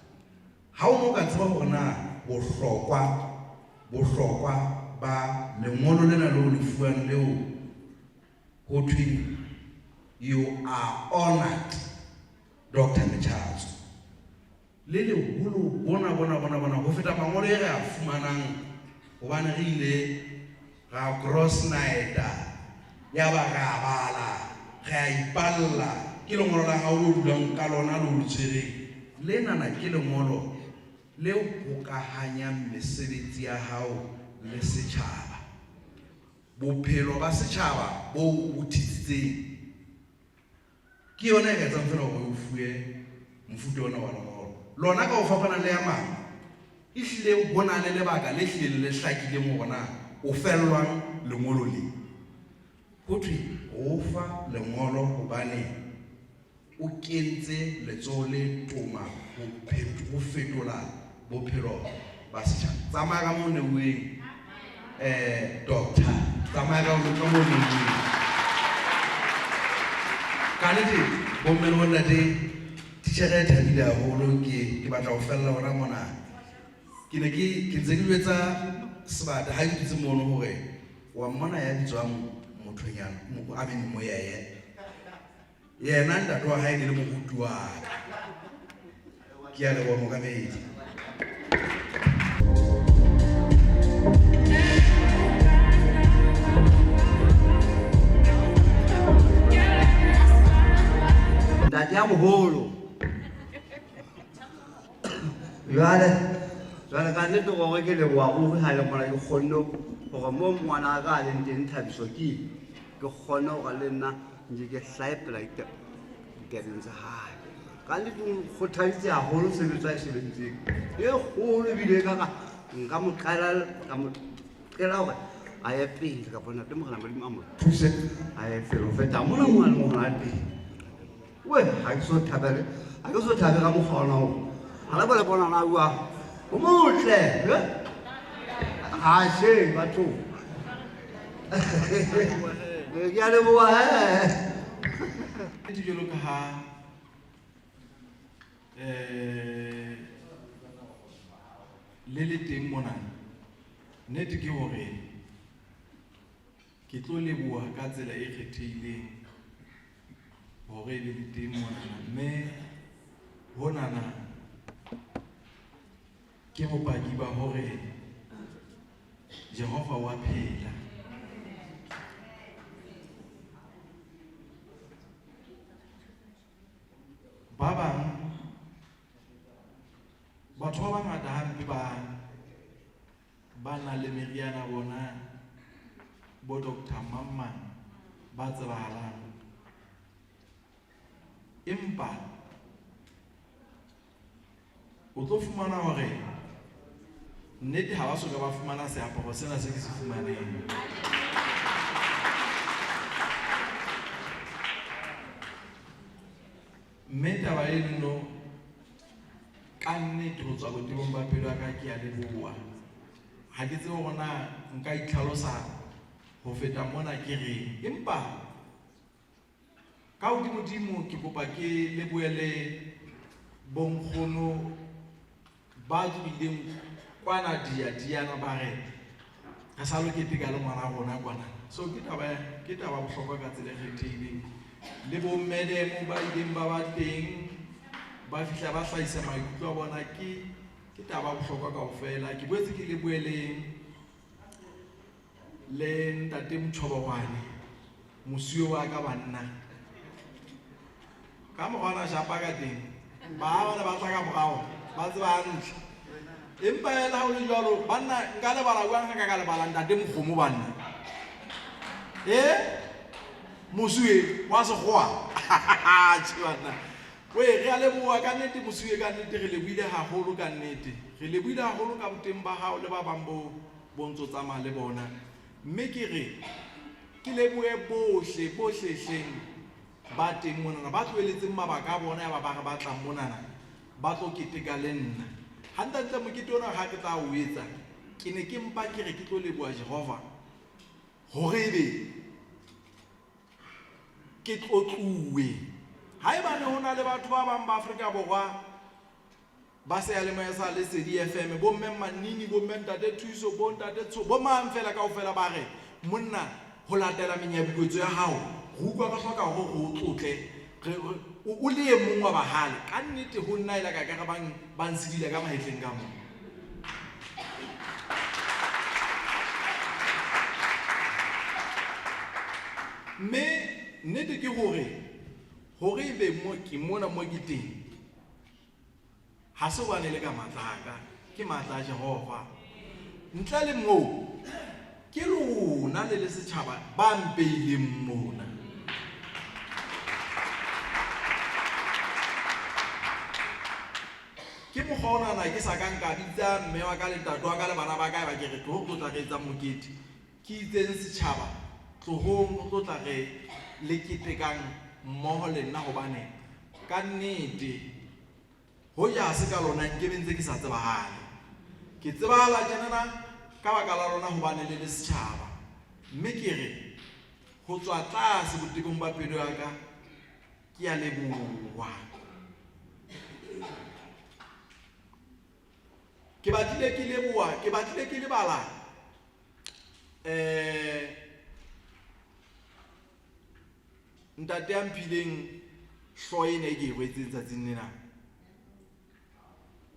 Ha o no ka tseba hore na bohlokwa, bohlokwa ba lengolo lena leo le fuwang leo ho thweng you are honored Doctor Metjhatso le leholo bona bona bona bona ho feta mangolo e re a fumanang hobane re ile ra cross nighta ya ba ra bala re a ipalla ke lengolo la hao le o dulang ka lona le o le tshwereng lenana ke lengolo le hokahanyang mesebetsi ya hao le setjhaba. Bophelo ba setjhaba bo o thitsitseng ke yona e ka etsang fela hore o fuwe mofuta ona wa lengolo. Lona ka ho fapana le a mang, ehlile ho na le lebaka le hlileng le hlakileng hore na o fellwang lengolo le. Ho thwe o fa lengolo hobane o kentse letsoho le toma ho fetola bophelo ba setjhaba. Tsamaya ka moo neuweng, doctor. Tsamaya ka moo neuweng. Ka nnete, bomme le bontate, titjhere e thabile haholo ke batla ho fella hona mona. Ke ne ke ntse ke jwetsa Sebata ha ke dutse mono hore wa mmona ya bitswang mothonyana, I mean Moyeye. Yena ntate wa hae ne le moruti wa ka. Ke a leboha mookamedi. Ntate ya moholo. Jwale jwale ka nnete gore ke leboha ruri ha le mona ke kgonne hore mo ngwana ka a leng teng Thabiso ke ke kgone hore le nna nke ke hlahe pela ditabeng tsa hae. Ka nnete o nkgothaditse haholo tshebetso a e sebeditseng e kgolo ebile ka ka nka mo qala ka mo qela hore a ye pele kapa ntate Morena Modimo a mo thuse a ye pele ho feta mona mo a leng hona teng. We ha ke so thabele ha ke so thabe ka mokgwa ona o. Ha le bole bona na bua o motle eh? Ha se batho. Ke a leboha he. Jwalo ka ha le le teng mona, nnete ke hore ke tlo leboha ka tsela e kgethehileng hore e be le teng monana, mme honana ke bopaki ba hore Jehova wa phela. Ba bang batho ba bangata hampe ba ba nang le meriana bona bo Doctor Mamman ba tsebahalang, empa o tlo fumana hore nnete ha ba soka ba fumana seaparo sena se ke se fumaneng. Mme taba eno ka nnete ho tswa botebong ba pelo ya ka ke a leboha. Ha ke tsebe hore na nka itlhalosa ho feta mona ke reng, empa ka hodimodimo ke kopa ke lebohe le bonkgono ba tswileng kwana dia-diana ba re re sa lo keteka le ngwana rona kwana. So ke taba ke taba bohlokwa ka tsela e kgethehileng. Le bo mmedemo ba ileng ba ba teng ba fihla ba hlahisa maikutlo a bona, ke ke taba bohlokwa kaofela. Ke boetse ke leboheleng le ntate Motjhobogwane mosuwe wa ka banna ka mokgwa na shapa ka teng ba bana ba tla ka morao ba tseba hantle, empa ela ha o le jwalo banna nka lebala jwang ha ka ka lebala ntate Mokgomo banna mosuwe wa sekgowa. Tjhe banna we re a leboha ka nnete mosuwe, ka nnete re lebohile haholo, ka nnete re lebohile haholo ka boteng ba hao le ba bang bo bo ntso tsamaya le bona. Mme ke re ke lebohe bohle bohle hleng ba teng monana ba tlohelletseng mabaka a bona ya ba ba re batlang monana ba tlo keteka le nna. Hantlentle mokete ona ha ke tla o etsa ke ne ke mpa ke re ke tlo leboha Jehova hore ebe ke tlotluwe. Haebane ho na le batho ba bang ba Afrika Borwa ba seyalemoya sa Lesedi FM, bo mme Manini, bo mme Ntate Thuso, bo Ntate Tsho, bo mang fela kaofela ba re monna ho latela menyabuketso ya hao re utlwa re hloka hore re o tlotle, o le e mong wa bahale ka nnete ho nna e la ka ka re bang ba nsedile ka mahetleng ka moo. Mme nnete ke hore hore ebe mo ke mona mo ke teng ha se hobane le ka matla a ka, ke matla a Jehova. Ntle le moo ke lona le le setjhaba ba mpeileng mona. Ke mokgwa onana ke sa kang ka bitsa mme wa ka le ntate wa ka le bana ba ka eba ke re tloho re tlo tla re etsang mokete. Ke itseng setjhaba tlohong re tlo tla re le ketekang mmoho le nna hobane ka nnete hoja ha se ka lona nkebe ntse ke sa tsebahale. Ke tsebahala tjenana ka baka la lona hobane le le setjhaba. Mme ke re ho tswa tlase botebong ba pelo ya ka ke a leboha. Ke batlile ke leboha, ke batlile ke lebala eh ntate a mphileng hlooho ena e ke e rwetseng tsatsing lena.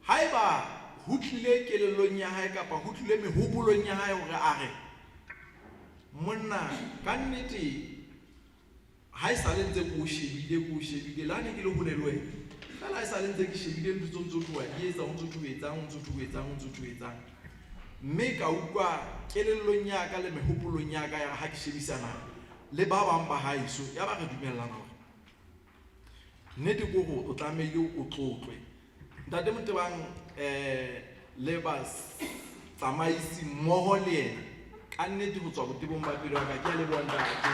Haeba ho tlile kelellong ya hae kapa ho tlile mehopolong ya hae hore a re monna ka nnete ha e sale ntse ke o shebile ke o shebile le ha ne ke le hole le wena fela ha e sale ntse ke shebile ntho tse o ntso tloha di etsa o ntso tlo etsang o ntso tlo etsang o ntso tlo etsang mme ka utlwa kelellong ya ka le mehopolong ya ka ya ha ke shebisana le ba bang ba haeso ya ba re dumellana hore nnete ke hore o tlamehile o tlotlwe. Ntate Motebang um le batsamaisi mmoho le yena ka nnete ho tswa botebong ba pelo ya ka ke a leboha ntate.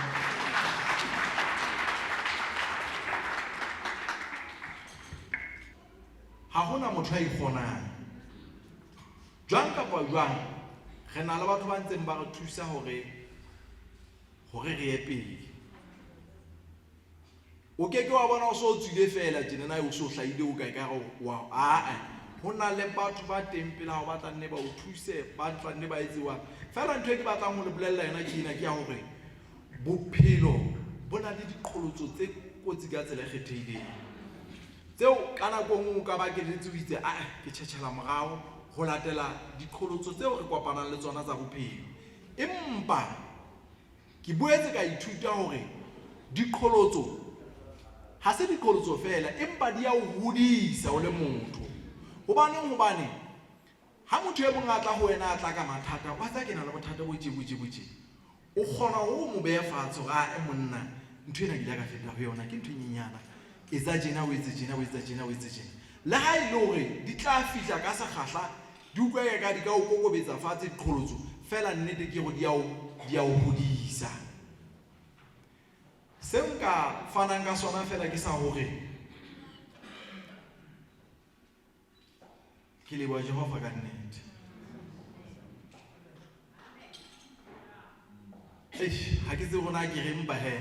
Ha hona motho a ikgonang. Jwang kapa jwang re na le batho ba ntseng ba re thusa hore hore re ye pele. O ke ke wa bona o so tswile feela tjena na o so hlahile o kae ka re wa aa ho na le batho ba teng pele hao ba tla nne ba o thuse ba tla nne ba etse wa fela ntho e ke batlang ho le bolella yona ke ena ke ya hore bophelo bo na le diqholotso tse kotsi ka tsela e kgethehileng tseo ka nako e nngwe o ka ba keletse o itse aa ke tjhetjhela morao ho latela diqholotso tseo re kopanang le tsona tsa bophelo empa Ke boetse ka ithuta hore diqholotso ha se diqholotso feela empa di a o hodisa o le motho. Hobaneng? Hobane ha motho e mong a tla ho wena a tla ka mathata, wa tseba ke na le bothata bo tje bo tje bo tje. O kgona hore o mo behe fatshe hore ae monna ntho ena ke ile ka feta ho yona ke ntho e nyenyana. Etsa tjena o etse tjena o etsa tjena o etse tjena. Le ha e le hore di tla fihla ka sekgahla Di utlwa eka di ka o kokobetsa fatshe diqholotso, fela nnete ke gore di a o di a o hodisa. Se nka fanang ka sona fela ke sa hore ke leboha Jehova ka nnete. Eish, ha ke tsebe hore na ke reng empa he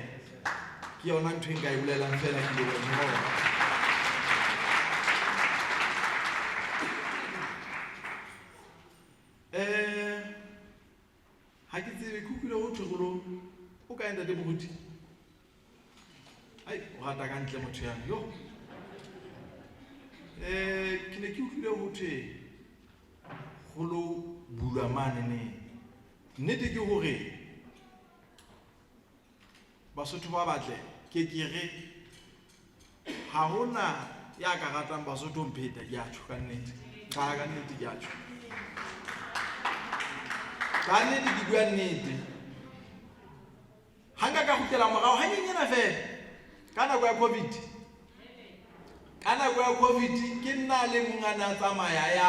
ke yona ntho e nka e bolelang fela ke leboha Jehova. Eh ha ke tsebe ke utlwile ho thwe rolo o kae ntate moruti? Ai, o rata ka ntle motho yang yo. Eh ke ne ke utlwile ho thwe go lo bulwa mane ne. Nnete ke hore Basotho ba batle ke ke re ha hona ya ka ratang Basotho mpheta ke a tjho ka nnete. Cha ka nnete ke a tjho. Ka nnete ke bua nnete. Ha nka ka kgutlela morao hanyenyana feela ka nako ya Covid. Ka nako ya Covid ke nna le mong a ne a tsamaya ya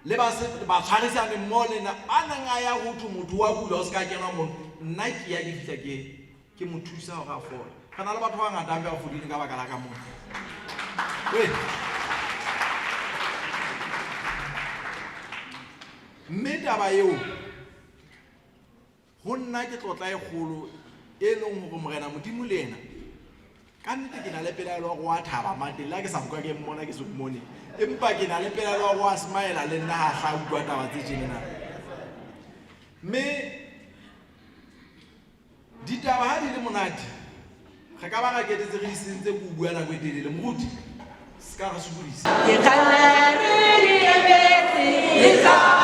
le batshwarisane mmoho le nna a neng a ya ho thwe motho wa kula o se ka kenwa mono nna ke ya ke fihla ke ke mo thusa hore a fole. Re na le batho ba bangata hampe ba fodile ka baka la ka mona. Wee. Mme taba eo Ho nna ke tlotla e kgolo e leng hore Morena Modimo le yena ka nnete ke na le pelaelo ya hore wa thaba mateng le ha ke sa nka ke mmona ke so mmone empa ke na le pelaelo ya hore wa smile le nna ha hla utlwa taba tse tjena mme ditaba ha di le monate. Re ka ba ra ketetse re isentse ko o bua nako e telele. Moruti, se ka re sokodisa. Ke kgale re le emetse letsatsi.